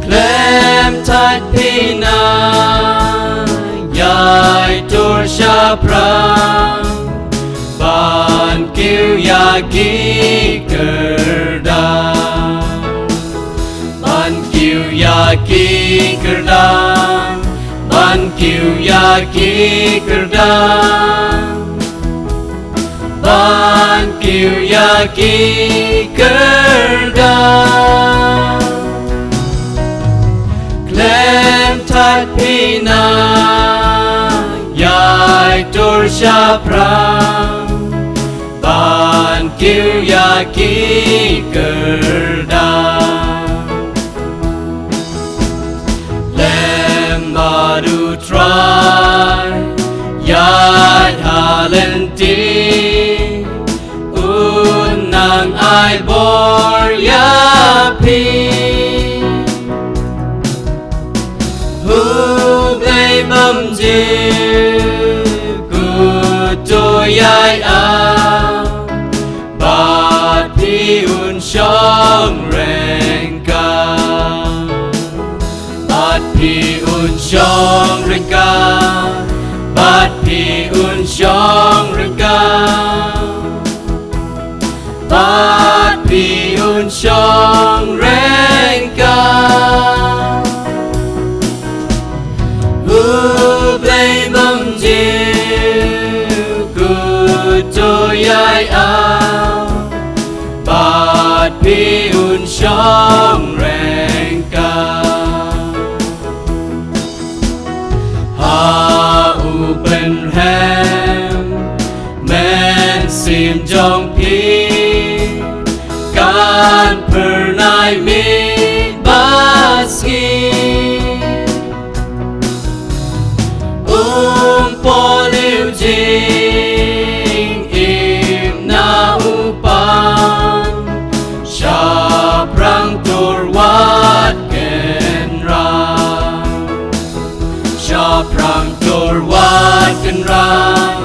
Khlem thait phi na ïai tur shaphrang, ban kiew ïa ki kyrdan. Ban kiew ïa ki kyrdan, ban kiew ïa ki kyrdan, ban kiew ïa ki kyrdan. Khlem thait phi na ïai tur shaphrang, ban kiew ïa ki kyrdan. Lem bad U Trai ïaid ha lynti, un nang ai bor ïa phi. U Blei bym ju Ïai ap, bad phi un shong ryngkat. Bad phi un shong ryngkat. Bad phi un shong ryngkat. Bad phi un shong ryngkat. U Blei bym ju kut to ïai ap, bad phi un shong ryngkat. Ha u pynrhem mynsiem jong phi, kan phyrnai miet bad sngi. Um poi ïa u jingim na u pan, shaphrang tur wat kynrad. Shaphrang tur wat kynrad.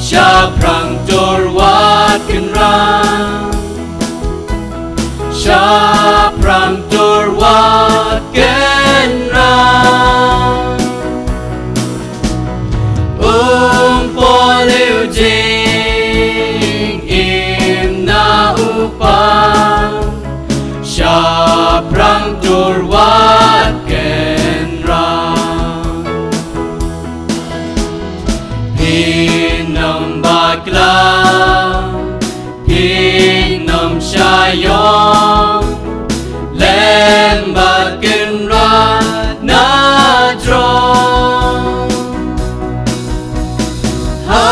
Shaphrang tur wat kynrad. Shaphrang tur wat kynrad. Um poi ïa u jingim na u pan, shaphrang tur wat kynrad. Phin ym bakla, phin ym shah ïong, lem bad kynrad na jrong. Ha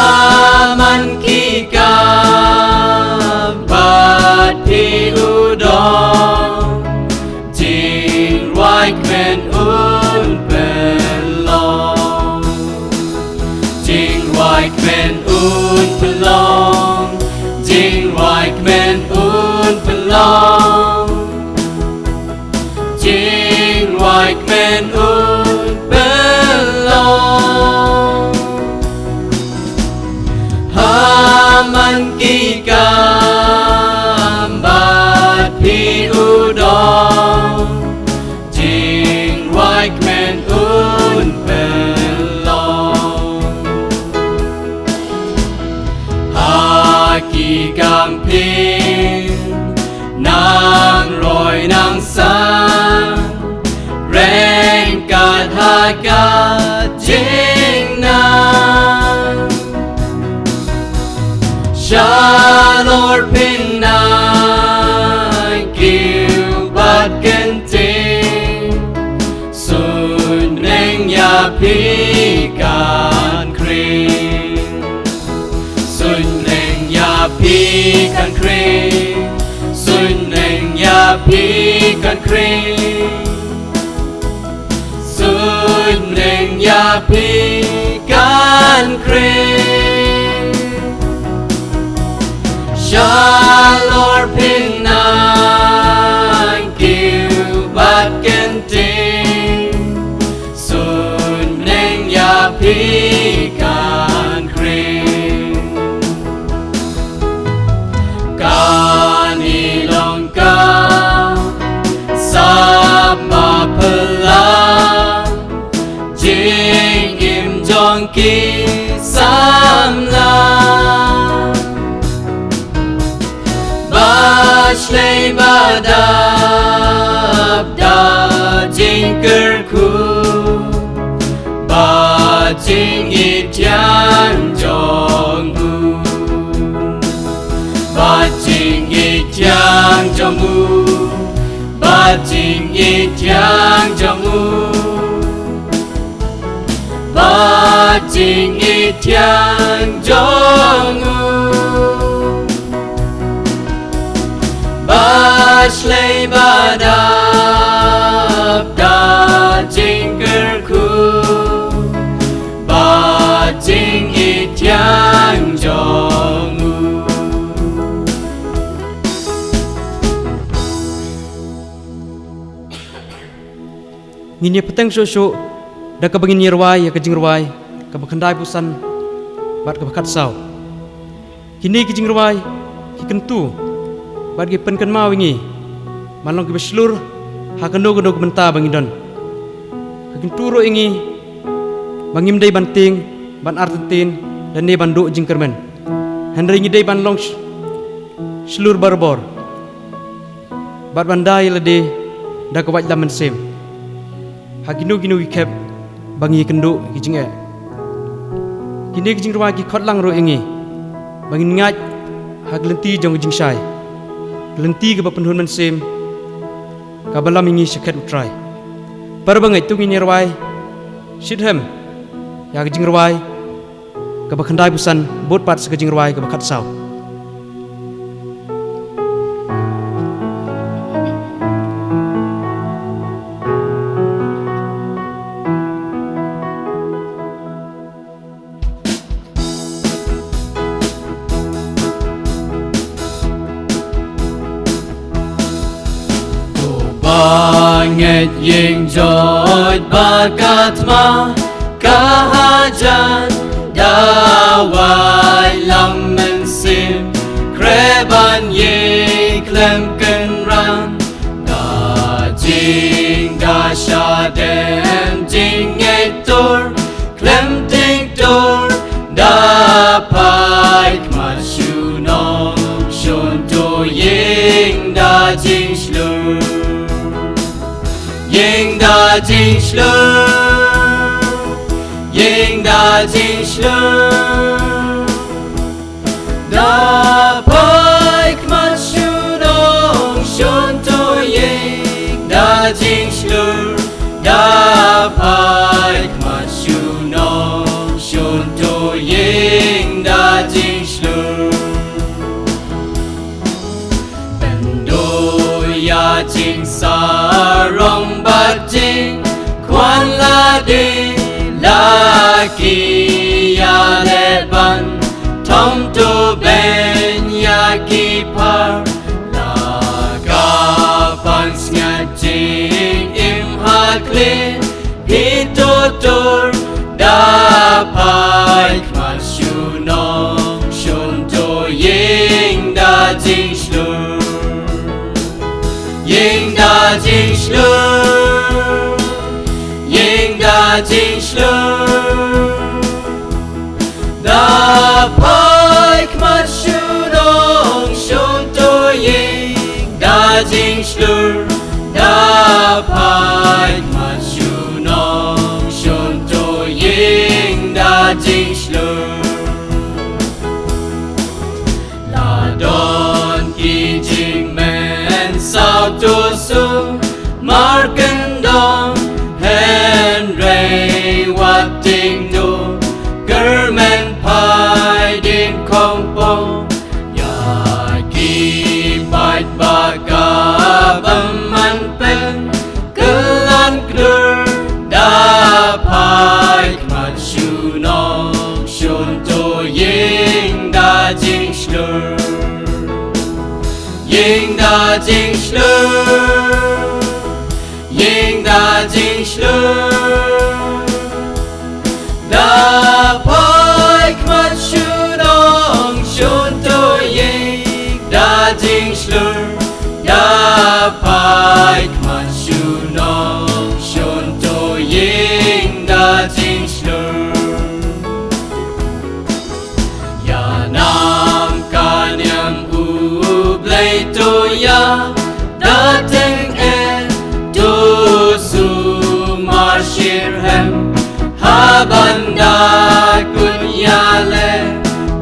man ki kam bad phi u don, jingrwai kmen un pynlong. Jingrwai kmen un pynlong. Jingrwai kmen un pynlong. Jingrwai kmen un pynlong. Ha man ki kam bad phi u don, jingrwai kmen un pynlong. Ha ki kam phin nang roi nang san, ryngkat ha ka jingnang. Shalor phin nang kiew bad kyntien, suiñ bneng ïa phi kan khring. Suiñ bneng ïa phi kan khring. Suiñ bneng ïa phi kan khring. Suiñ bneng ïa phi kan khring. Shalor phin nang kiew bad kyntien, suiñ bneng ïa phi kan khring. Kane long ka sap ba phylla, jingim jong ki samla. Ba shlei ba dap da jingkyrkhu, ba jingïeit thiang jong u. Ba jingïeit thiang jong u. Ba jingïeit thiang jong u. Ba jingïeit thiang jong u. Ba shlei ba dap da jingkyrkhu, ba jingïeit thiang jong u. Ngin ïa bteng shuh shuh da kaba ngin ïa rwai ïa ka jingrwai kaba khyndaiphew san bad kaba khatsaw. Kine ki jingrwai ki kyntu bad ki pynkynmaw ïa ngi ban long kiba shlur ha kano kano ka bynta ba ngi don. Ki kyntu ruh ïa ngi ba ngim dei ban tieng, ban artatien lane ban duh jingkyrmen. Hynrei ngi dei ban long sh-, shlur barabor bad ban da ïa lade da ka waitlam mynsiem ha kino kino ki khep ba ngi ïakynduh ki jingeh. Kine ki jingrwai ki khot lang ruh ïa ngi ba ngin ngeit ha ka lynti jong ka jingshai, ka lynti kaba pynhun mynsiem, kaba lam ïa ngi sha khet U Trai. Para bangeit, to ngin ïa rwai shitrhem ïa ka jingrwai kaba khyndaiphew san, bud pat sa ka jingrwai kaba khatsaw. Ko bangeit, ïeng joit bad ka thma, ka hajan da waitlam mynsiem, khreh ban ïeng khlem kynran da jing, da shadem jingngeit tur, khlem tieng tur da paidkhmat shu nongshun. To ïeng da jingshlur, ïeng da jingshlur, ïeng da jingshlur. Da paidkhmat shu nongshun, to ïeng da jingshlur. Da paidkhmat shu nongshun, to ïeng da jingshlur. Pynduh ïa jingsarong bad jingkwah lade, la ki ïaleh ban thom, to beiñ ïa ki par, la ka pansngiat jingim ha khlieh phi, to tur da paidkhmat shu nongshun. To ïeng da jingshlur, ïeng da jingshlur, ïeng da jingshlur. Da paidkhmat shu nongshun, to ïeng da jingshlur. Da paidkhmat shu nongshun, to ïeng da jingshlur. La don ki jingmynsaw, to sumar kyndong, hynrei wat tieng, to kyrmen, peit dien khongpong ïa ki paid ba ka bymman pynkylla klur. Da paidkhmat shu nongshun, to ïeng da jingshlur, ïeng da jingshlur, ïeng da jingshlur. Da paidkhmat shu nongshun, to ïeng da jingshlur. Da paidkhmat shu nongshun, to ïeng da jingshlur. Ïa nam ka niam U Blei, to ïada tyngeh, to sumar shitrhem, haba da khun ïaleh,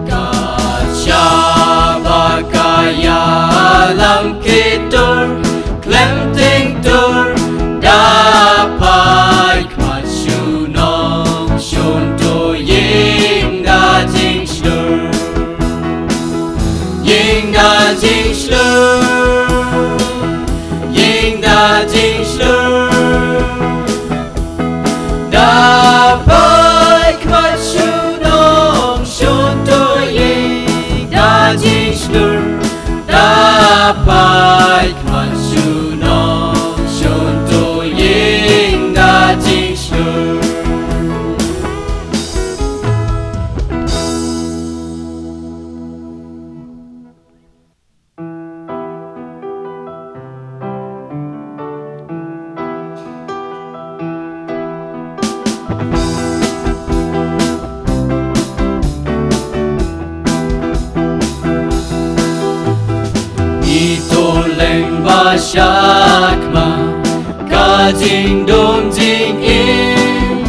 kat shaba ka ïalam ki tur, khlem tieng tur da paidkhmat shu nongshun, to ïeng da jingshlur, ïeng da jingshlur, ïeng da jingshlur. Da paidkhmat shu nongshun, to ïeng da jingshlur. Da Shakma ka jingdum jingim,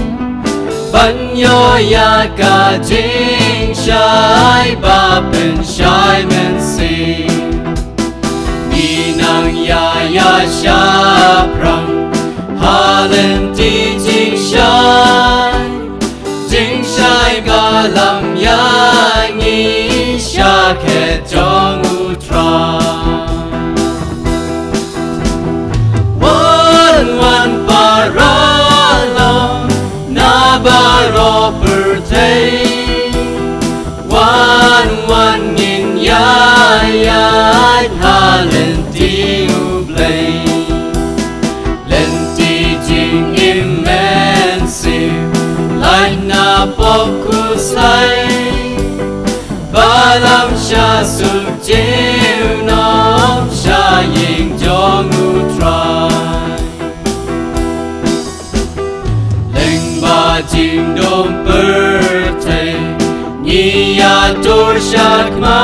ban ïoh ïa ka jingshai ba pynshai mynsiem. Ngi nang ïa ïa shaphrang ha lynti jingshai. Jingshai ka lam ïa ngi sha khet jong U Trai. Wan wan para lok na baroh pyrthei. Wan wan ngin ïa ïa ha lynti U Blei. Lynti jingim mynsiem, lait na pop khuslai. Ba lam sha suk junom sha ïing jong U Trai. Lyngba jingdum pyrthei, ngi ïa tur shakma.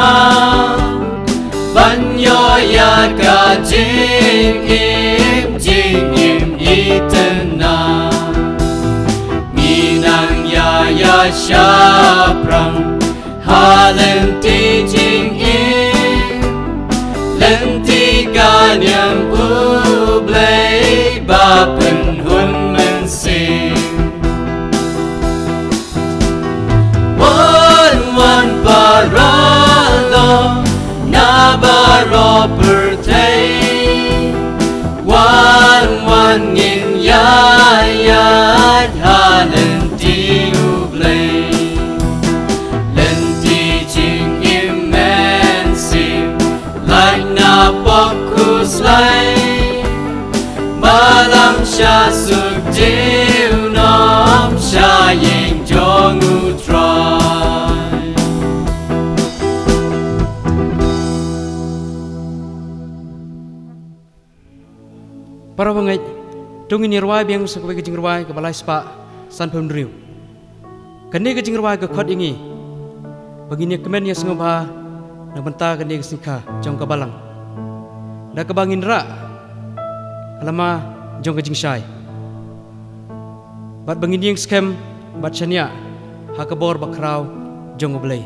Ban ïoh ïa ka jingim, jingim itynnat. Ngi nang ïa ïa shaphrang ha lynti jingim. Lynti ka niam U Blei ba pynhun mynsiem. Wan wan para lok na baroh pyrthei. Wan wan ngin ïa ïa ha lynti U Blei. Lynti jingim mynsiem, lait na pop khuslai. Ba lam sha suk junom sha ïing jong U Trai. Para bangeit, to ngin ïa rwai biang sa kawei ka jingrwai kaba lai spah sanphew hynriew. Kane ka jingrwai ka khot ïa ngi ba ngin ïa kmen ïa sngewbha na bynta kane ka sngikha jong ka balang, da kaba ngin rah ka lama jong ka jingshai, bad ba ngin ïeng skhem bad shaniah ha ka bor bakhraw jong U Blei.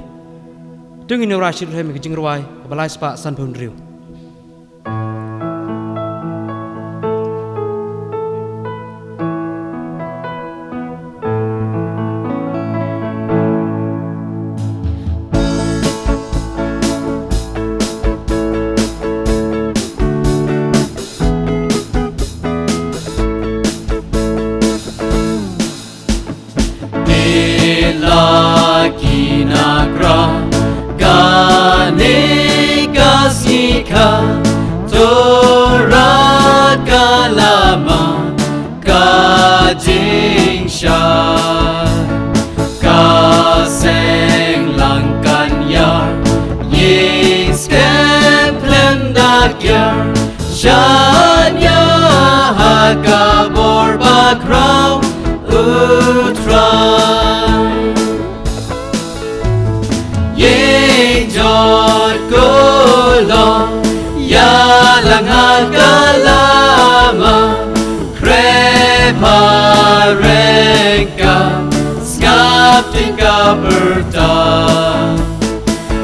To ngin ïa rwai shitrhem ïa ka jingrwai kaba lai spah sanphew hynriew. Te la ki na kra kane ka sngikha, to rat ka lama ka jingshai. Ka seng lang kan ïar, ïing skhem khlem da kiar. Shaniah ha ka bor bakhraw U Trai. Ïeng jot ko lok, ïalang ha ka lama, khreh bha reng ka, sngap ïing ka pyrta.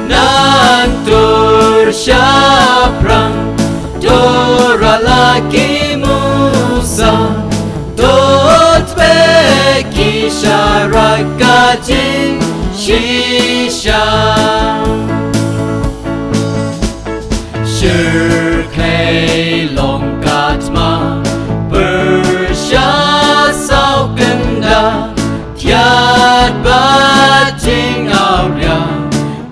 Nang tur shaphrang, tur ala ki musa, to tbeh ki sharak ka jingshisha. Shyrkhei long ka thma, pyrshah saw kynda, thied bad jingawria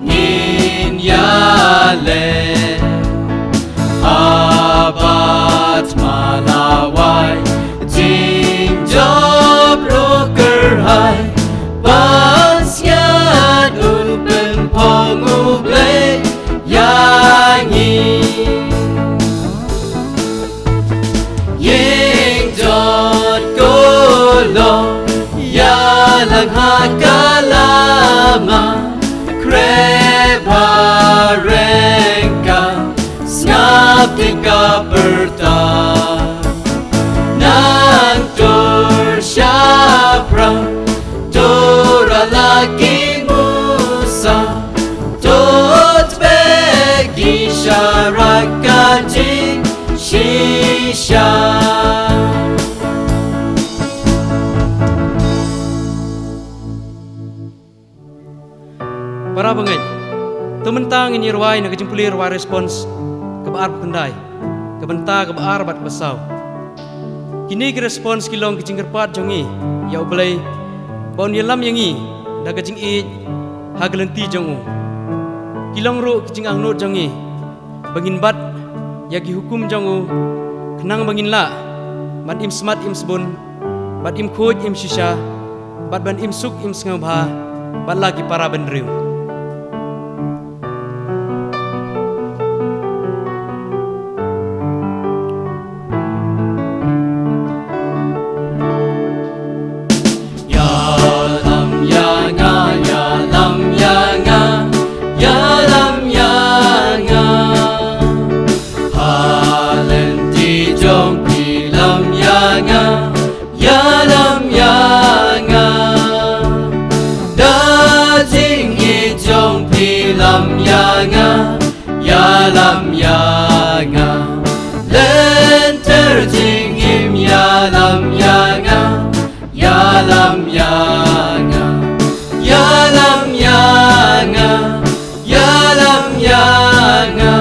ngin ïaleh. Haba thma la wai, jingjop ruh kyrhai, pansngiat un pynphong U Blei ïa ngi. Ïeng jot ko lok, ïalang ha ka lama, khreh bha reng ka, sngap ïing ka pyrta. Para bangeit, to mynta ngin ïa rwai na ka jingpule rwai response kaba arphew khyndai, ka bynta kaba ar bad kaba saw. Kine ki response ki long ki jingkyrpad jong ngi ïa U Blei ba un ïalam ïa ngi da ka jingïeit ha ka lynti jong u. Ki long ruh ki jingangnud jong ngi ba ngin bat ïa ki hukum jong u, khnang ba ngin lah ban im smat im sbun, bad im khuid im shisha, bad ban im suk im sngewbha bad la ki para bynriew. Ïalam ïa nga, ïalam ïa nga, ïalam ïa nga. Ha lynti jong phi lam ïa nga, ïalam ïa nga. Da jingïeit jong phi lam ïa nga, ïalam ïa nga. Lynter jingim ïalam ïa nga, ïalam ïa nga. Ïalam ïa nga, ïalam ïa nga,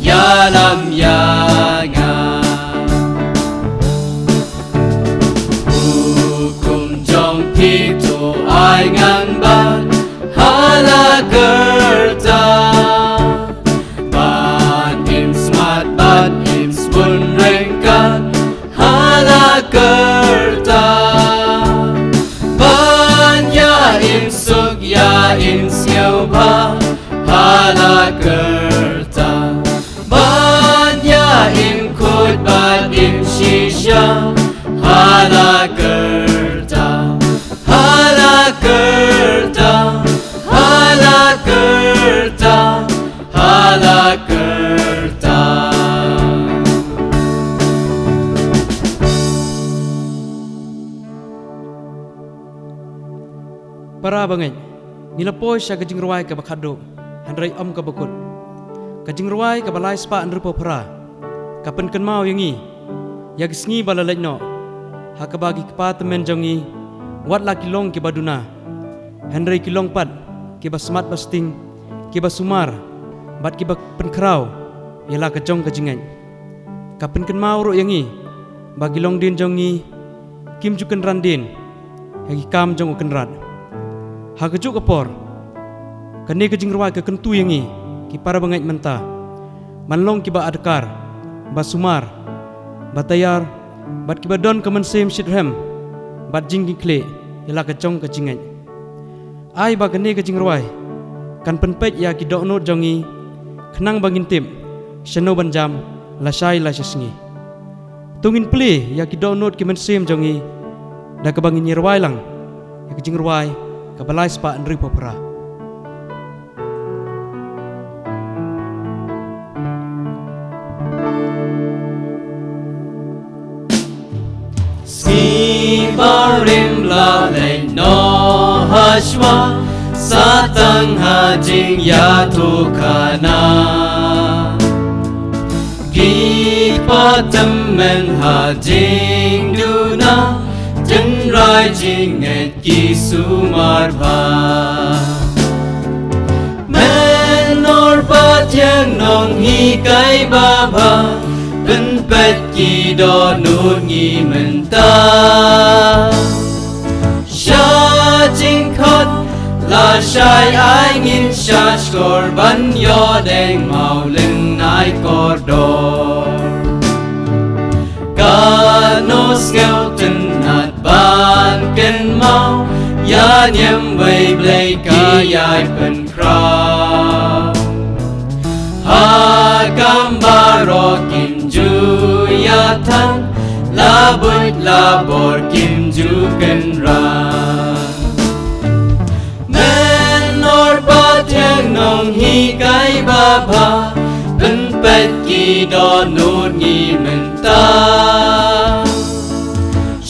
ïalam ïa nga. Hukum jong phi to ai ngan bat ha la kyrta, ban im smat ban im sbun ryngkat ha la kyrta, ban ïa im suk ïa im sngewbha ha la kyrta, ban ïa im khuid bad im shisha ha la kyrta, ha la kyrta, ha la kyrta, ha la kyrta. Para bangeit, ngi la poi sha ka jingrwai kaba khatduh, hynrei ym kaba kut. Ka jingrwai kaba lai spah hynriewphew phra ka pynkynmaw ïa ngi ïa ka sngi ba la leit noh, ha kaba ki kpa tymmen jong ngi wat la ki long kiba duna, hynrei ki long pat kiba smat ba sting, kiba sumar, bad kiba pynkhraw ïa la ka jong ka jingngeit. Ka pynkynmaw ruh ïa ngi ba ki longdien jong ngi kim ju kynran dien ïa ki kam jong u Kynrad. Ha kajuh ka por, kane ka jingrwai ka kyntu ïa ngi ki para bangeit mynta ban long kiba adkar, ba sumar, ba taiar, bad kiba don ka mynsiem shitrhem bad jingkitkhlieh ïa la ka jong ka jingngeit. Ai ba kane ka jingrwai kan pynpeit ïa ki dohnud jong ngi, khnang ba ngin tip shano ban jam lashai lashisngi. To ngin plie ïa ki dohnud ki mynsiem jong ngi da kaba ngin ïa rwai lang ïa ka jingrwai kaba lai spah hynriewphew phra. Sngi barim la leit noh hashwa, sa tang ha jingïathuhkhana. Ki kpa tymmen ha jingduna, tynrai jingngeit ki sumar bha. Mynnor bad ïa nonghikai babha, pynpeit ki dohnud ngi mynta. Sha jingkhot lashai ai ngin shahshkor ban ïoh deng mawlynnai kordor. Katno sngewtynnat ban kynmaw ïa niam Baiblei ka ïai pynkhraw. Ha kam baroh kim ju ïathan, la buit la bor kim ju kynran. Mynnor bad ïa nonghikai babha, pynpeit ki dohnud ngi mynta.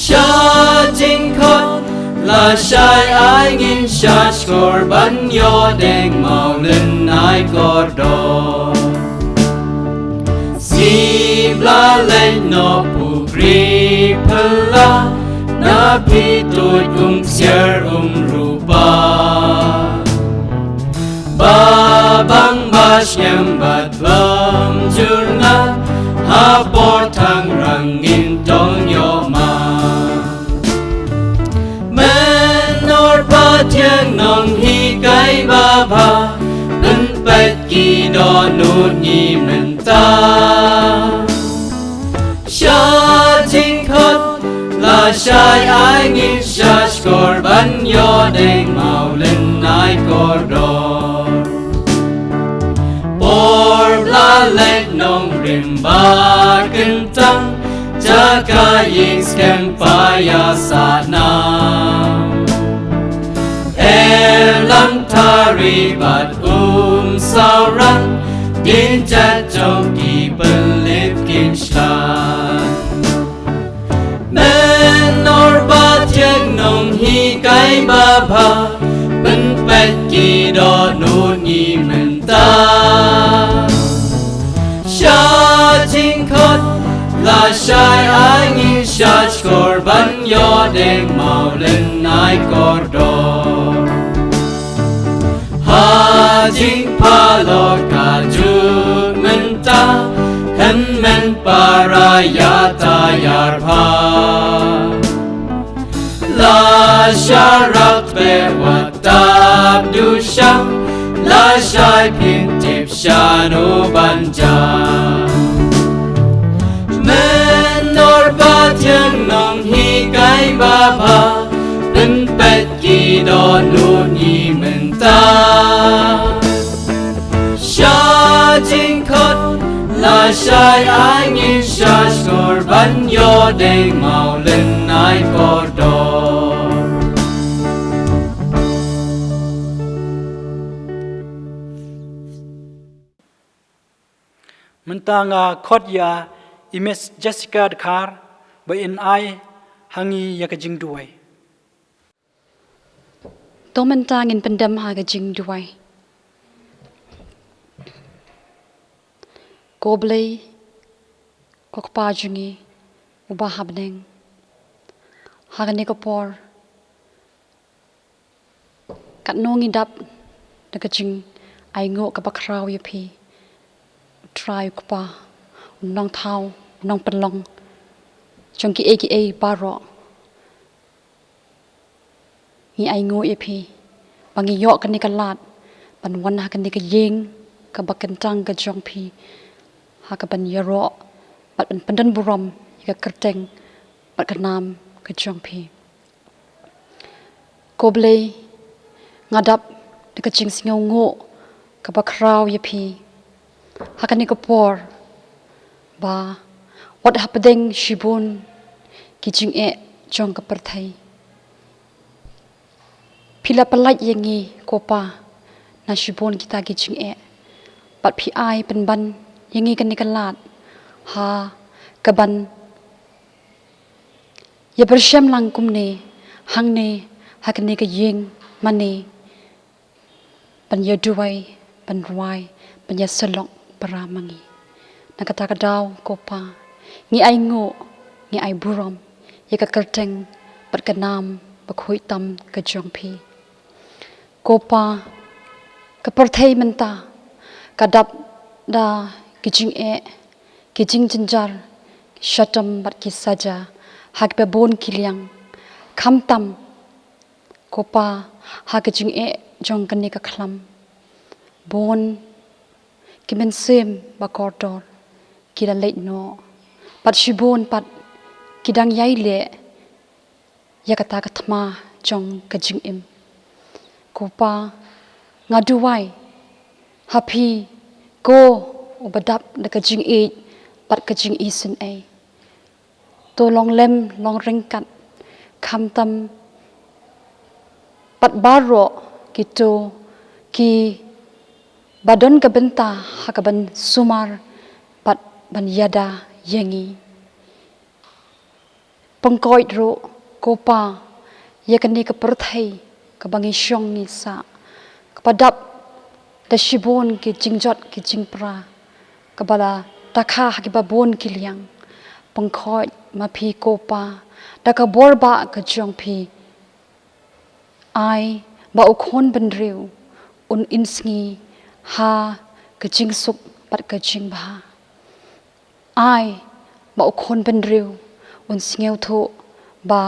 Sha jingkhot lashai ai ngin shahshkor ban ïoh deng mawlynnai kordor. Sngi ba la leit noh pukri phylla, na phi tuid um ksiar um rupa. Sngem bad bam jur nga ha por tang rang ngin tong yo ma. Menor patiang nong hi kai ba ba ben pet ki do nut ngi menta. Sha jingkhot la shai ai ngin sha skor ban yo deng mau len ai kordor. Por la lek nong rim ba kentang jaka ying skem pa ya sa na. Erlang tari bat um sauran din jat jong ki pelip kin stan. Menor ba tiang nong hi kai ba ba ben pet ki do nut ngi menta. Sha jingkhot la shai ai ngin sha skor ban yo deng mau len ai kordor. Ha jingpalot ka juk menta kan men para ya ta yar pha. La sharak pe wat tap du sham la shai pin tip shan u ban jam. Menor ba tiang nong hi kai ba ba ben pet ki do nut ngi menta. Sha jingkhot la shai ai ngin sha skor ban yo deng mau len ai kordor. Mynta nga khot ïa i Miss Jessica Dkhar ba in ai ha ngi ïa ka jingduwai. To mynta ngin pyndem ha ka jingduwai. Ko Blei, ko Kpa jong ngi uba ha bneng, ha kane ka por katno ngi dap da ka jingainguh kaba khraw ïa phi, u Trai u Kpa, u nongthaw, u nongpynlong jong kiei kiei baroh. Ngi ainguh ïa phi ba ngi ïoh kane ka lad ban wan ha kane ka ïing kaba kyntang ka jong phi, ha kaban ïaroh bad ban pyndon burom ïa ka kyrteng bad ka nam ka jong phi. Ko Blei, nga dap da ka jingsngewnguh kaba khraw ïa phi ha kane ka por ba wat hapdeng shibun ki jingeh jong ka pyrthei, phi la pyllait ïa ngi, ko Pa, na shibun kita ki jingeh bad phi ai pynban ïa ngi kane ka lad ha kaban ïa pyrshang lang kumne hangne ha kane ka ïing mane, ban ïa duwai, ban rwai, ban ïa sylok para ma ngi. Na kata ka daw, ko Pa, ngi ainguh, ngi ai burom ïa ka kyrteng bad ka nam bakhuid tam ka jong phi. Ko Pa, ka pyrthei mynta ka dap da ki jingeh, ki jingjynjar, ki shatam bad ki saja ha kiba bun ki liang. Khamtam, ko Pa, ha ka jingeh jong kane ka khlam, bun ki mynsiem ba kordor ki la leit noh, bad shibun pat ki dang ïai leh ïa kata ka thma jong ka jingim. Ko Pa, nga duwai ha phi, ko uba dap da ka jingïeit bad ka jingisynei. To long lem long ryngkat, khamtam bad baroh kito kiba don ka bynta ha kaban sumar bad ban ïada ïa ngi. Pynkhuid ruh, ko Pa, ïa kane ka pyrthei kaba ngi shong ngi sah, kaba dap da shibun ki jingjot ki jingpra, kaba la takha ha kiba bun ki liang. Pynkhuid ma phi, ko Pa, da ka bor ba ka jong phi, ai ba u khun bynriew un ïohsngew ha ka jingsuk bad ka jingbha. Ai ba u khun bynriew un sngewthuh ba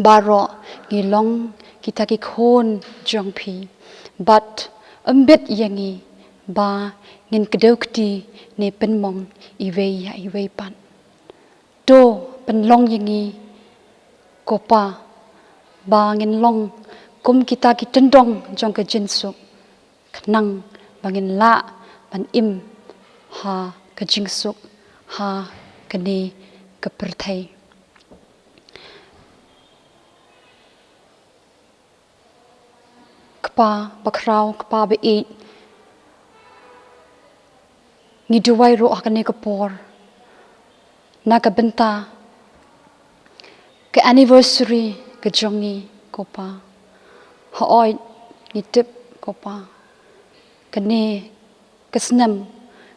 baroh ngi long kita ki khun jong phi, bad ym bit ïa ngi ba ngin kdew kti ne pynmong iwei ïa iwei pat. To pynlong ïa ngi, ko Pa, ba ngin long kum kita ki tyndong jong ka jingsuk, khnang ba ngin lah ban im ha ka jingsuk ha kane ka pyrthei. Kpa bakhraw, Kpa ba-ïeit, ngi duwai ruh ha kane ka por na ka bynta ka anniversary ka jong ngi, ko Pa. Hooid, ngi tip, ko Pa, kane ka snem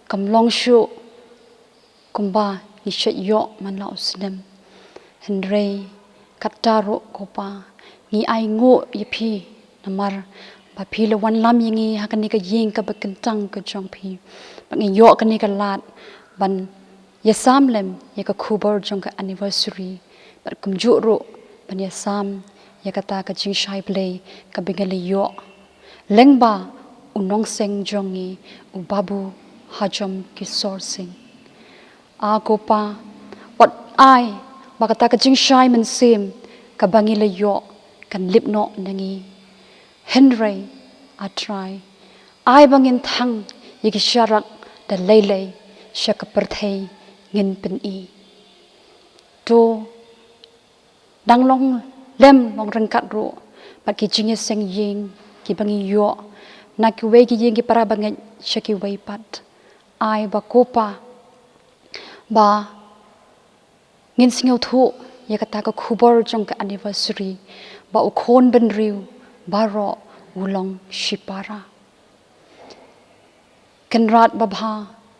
kam long shuh kumba ngi shait ïoh man la u snem. Hynrei katta ruh, ko Pa, ngi ainguh ïa phi namar ba phi la wanlam ïa ngi ha kane ka ïing kaba kyntang ka jong phi, ba ngi ïoh kane ka lad ban ïasam lem ïa ka khubor jong ka anniversary, bad kumjuh ruh ban ïasam ïa kata ka jingshai Blei kaba ngi la ïoh lyngba u nongseng jong ngi, u Babu Hajom Kishore Singh. A ko Pa, wat ai ba kata ka jingshai mynsiem kaba ngi la ïoh kan lip noh na ngi. Hynrei, A Trai, ai ba ngin thang ïa ki sharak da lei lei sha ka pyrthei ngin pyni. To dang long lem long ryngkat ruh bad ki jingïaseng ïing kiba ngi ïoh na kiwei ki ïing ki para bangeit sha kiwei pat. Ai ba ko Pa, ba ngin sngewthuh ïa kata ka khubor jong ka anniversary, ba u khun bynriew baroh u long shipara. Kynrad babha,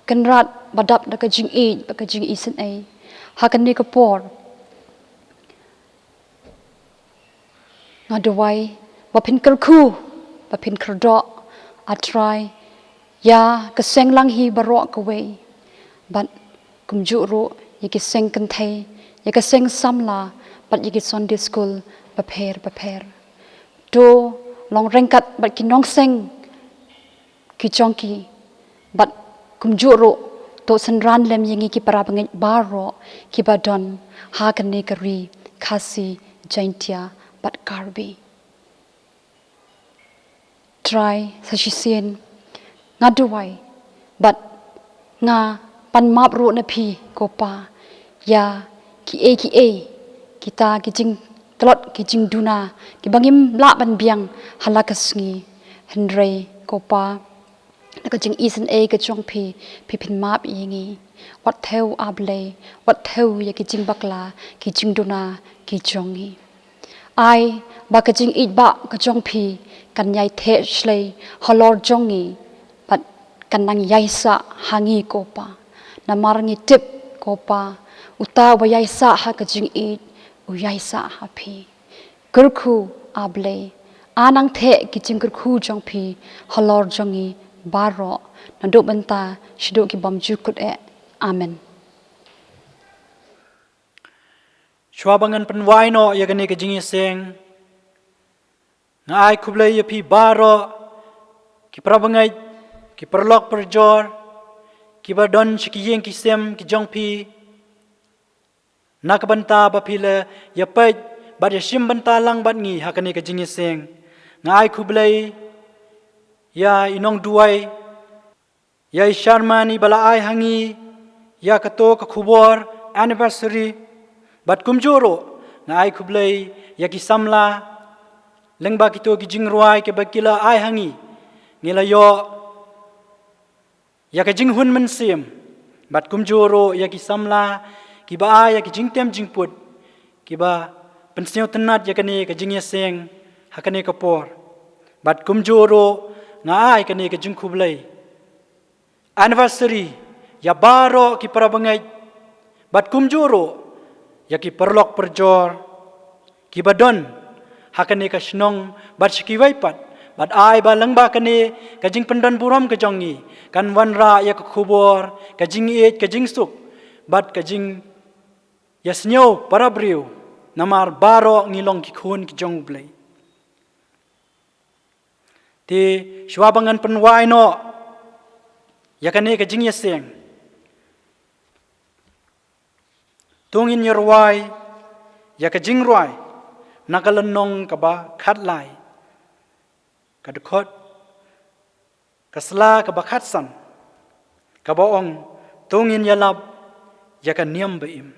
Kynrad ba dap da ka jingïeit bad ka jingisynei ha kane ka por. Nga duwai ba phin kyrkhu, ba phin kyrdoh, A Trai, ïa ka seng Langhi baroh kawei, bad kumjuh ruh ïa ki seng kynthei, ïa ka seng samla, bad ïa ki Sunday school bapher bapher. To long ryngkat bad ki nongseng ki jong ki, bad kumjuh ruh to synran lem ïa ngi ki para bangeit baroh kiba don ha kane ka ri Khasi, Jaintia bad Karbi. Trai, sa shisien nga duwai bad nga pan map ruh na phi, ko Pa, ïa kiei kiei kita ki jingtlot ki jingduna kiba ngim lah ban biang ha la ka sngi. Hynrei, ko Pa, na ka jingisynei ka jong phi, phi phin map ïa ngi. Wat thew, A Blei, wat thew ïa ki jingbakla ki jingduna ki jong ngi. Ai ba ka jingïeit ba ka jong phi kan ïai theh shlei halor jong ngi, bad kan nang ïai sah ha ngi, ko Pa. Namar ngi tip, ko Pa, uta uba ïai sah ha ka jingïeit u ïai sah ha phi. Kyrkhu, A Blei, ai nang theh ki jingkyrkhu jong phi halor jong ngi baroh, naduh mynta shaduh ki bymjukut eh. Amen. Shuwa ba ngan pynwai noh ïa kane ka jingïaseng, nga ai khublei ïa phi baroh, ki para bangeit, ki paralok parajor kiba don sha ki ïing ki sem ki jong phi, na ka bynta ba phi la ïa peit bad ïa shim bynta lang bad ngi ha kane ka jingïaseng. Nga ai khublei ïa i nongduwai, ïa i Sharman iba la ai ha ngi ïa kato ka khubor anniversary. Bad kumjuh ruh nga ai khublei ïa ki samla lyngba kito ki jingrwai kiba ki la ai ha ngi. Ngi la ïoh ïa ka jinghun mynsiem. Bad kumjuh ruh ïa ki samla kiba ai ïa ki jingtem jingput, kiba pynsngewtynnat ïa kane ka jingïaseng ha kane ka por. Bad kumjuh ruh nga ai kane ka jingkhublei anniversary ïa baroh ki para bangeit, bad kumjuh ruh ïa ki paralok parajor kiba don ha kane ka shnong bad sha kiwei pat Bad ai ba lyngba kane ka jingpyndonburom ka jong ngi kan wanrah ïa ka khubor ka jingïeit, ka jingsuk bad ka jingïasngew para briew, namar baroh ngi long ki khun ki jong U Blei. Te shuwa ba ngan pynwai noh ïa kane ka jingïaseng, to ngin ïa rwai ïa ka jingrwai na ka lynnong kaba khatlai, ka dkhot, ka sla kaba khatsan, kaba ong, to ngin ïalap ïa ka niam ba im.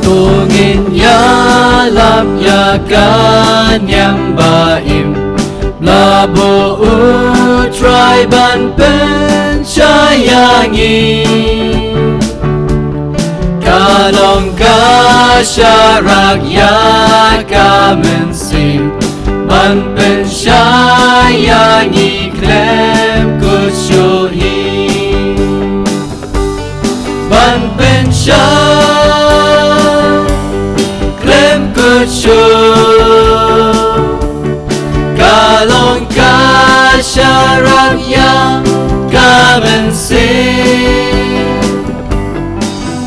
To ngin ïalap ïa ka niam ba im, la buh U Trai ban pynshai ïa ngi. Ka long ka sharak ïa ka mynsiem, ban pynshai ïa ngi khlem kut shuh hi. Ban pynshai khlem kut shuh, ka long ka sharak ïa ka mynsiem.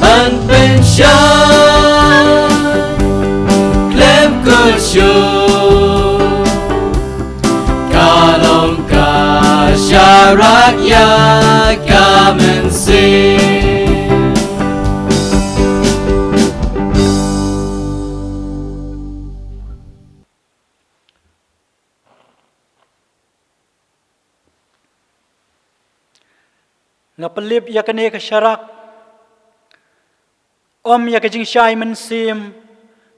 Ban pynshai khlem kut shuh, ka long ka sharak ïa ka mynsiem. Nga pynlip ïa kane ka sharak, ym ïa ka jingshai mynsiem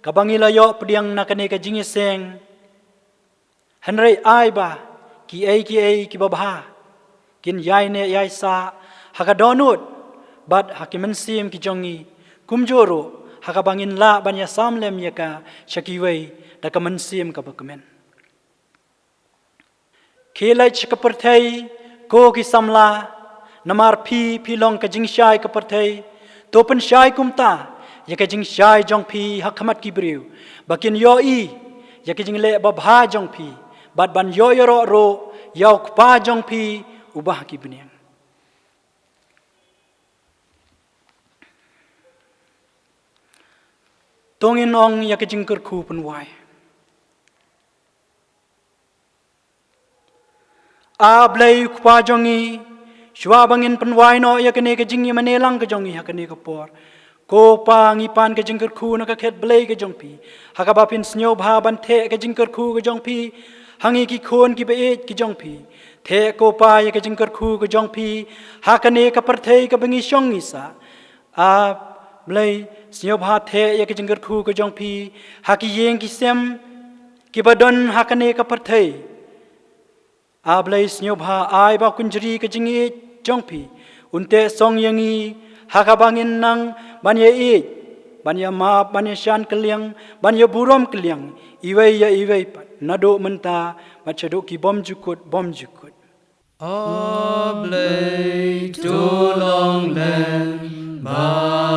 kaba ngi la ïoh pdiang na kane ka jingïaseng. Hynrei ai ba kiei kiei kiba bha kin ïai neh ïai sah ha ka dohnud bad ha ki mynsiem ki jong ngi, kumjuh ruh ha kaba ngin lah ban ïasam lem ïa ka sha kiwei da ka mynsiem kaba kmen. Khie leit sha ka pyrthei, ko ki samla, namar phi, phi long ka jingshai ka pyrthei. To pynshai kumta ïa ka jingshai jong phi ha khmat ki briew, ba kin ïohi ïa ka jingleh babha jong phi, bad ban ïoh ïaroh ruh ïa U Kpa jong phi uba ha ki bneng. To ngin ong ïa ka jingkyrkhu pynwai. A Blei U Kpa jong ngi, shuwa ba ngin pynwai noh ïa kane ka jingïamane lang ka jong ngi ha kane ka por, ko Pa, ngi pan ka jingkyrkhu na ka khet Blei ka jong phi, ha kaba phin sngewbha ban theh ka jingkyrkhu ka jong phi ha ngi ki khun kiba ïeit ki jong phi. Theh ko Pa ïa ka jingkyrkhu ka jong phi ha kane ka pyrthei kaba ngi shong ngi sah. A Blei, sngewbha theh ïa ka jingkyrkhu ka jong phi ha ki ïing ki sem kiba don ha kane ka pyrthei. A Blei, sngewbha ai ba kynjri ka jingïeit jong phi un theh song ïa ngi ha kaba ngin nang ban ïaieit, ban ïamap, ban ïashan kylliang, ban ïaburom kylliang iwei ïa iwei pat, naduh mynta bad shaduh ki bymjukut bymjukut. A Blei, to long lem ba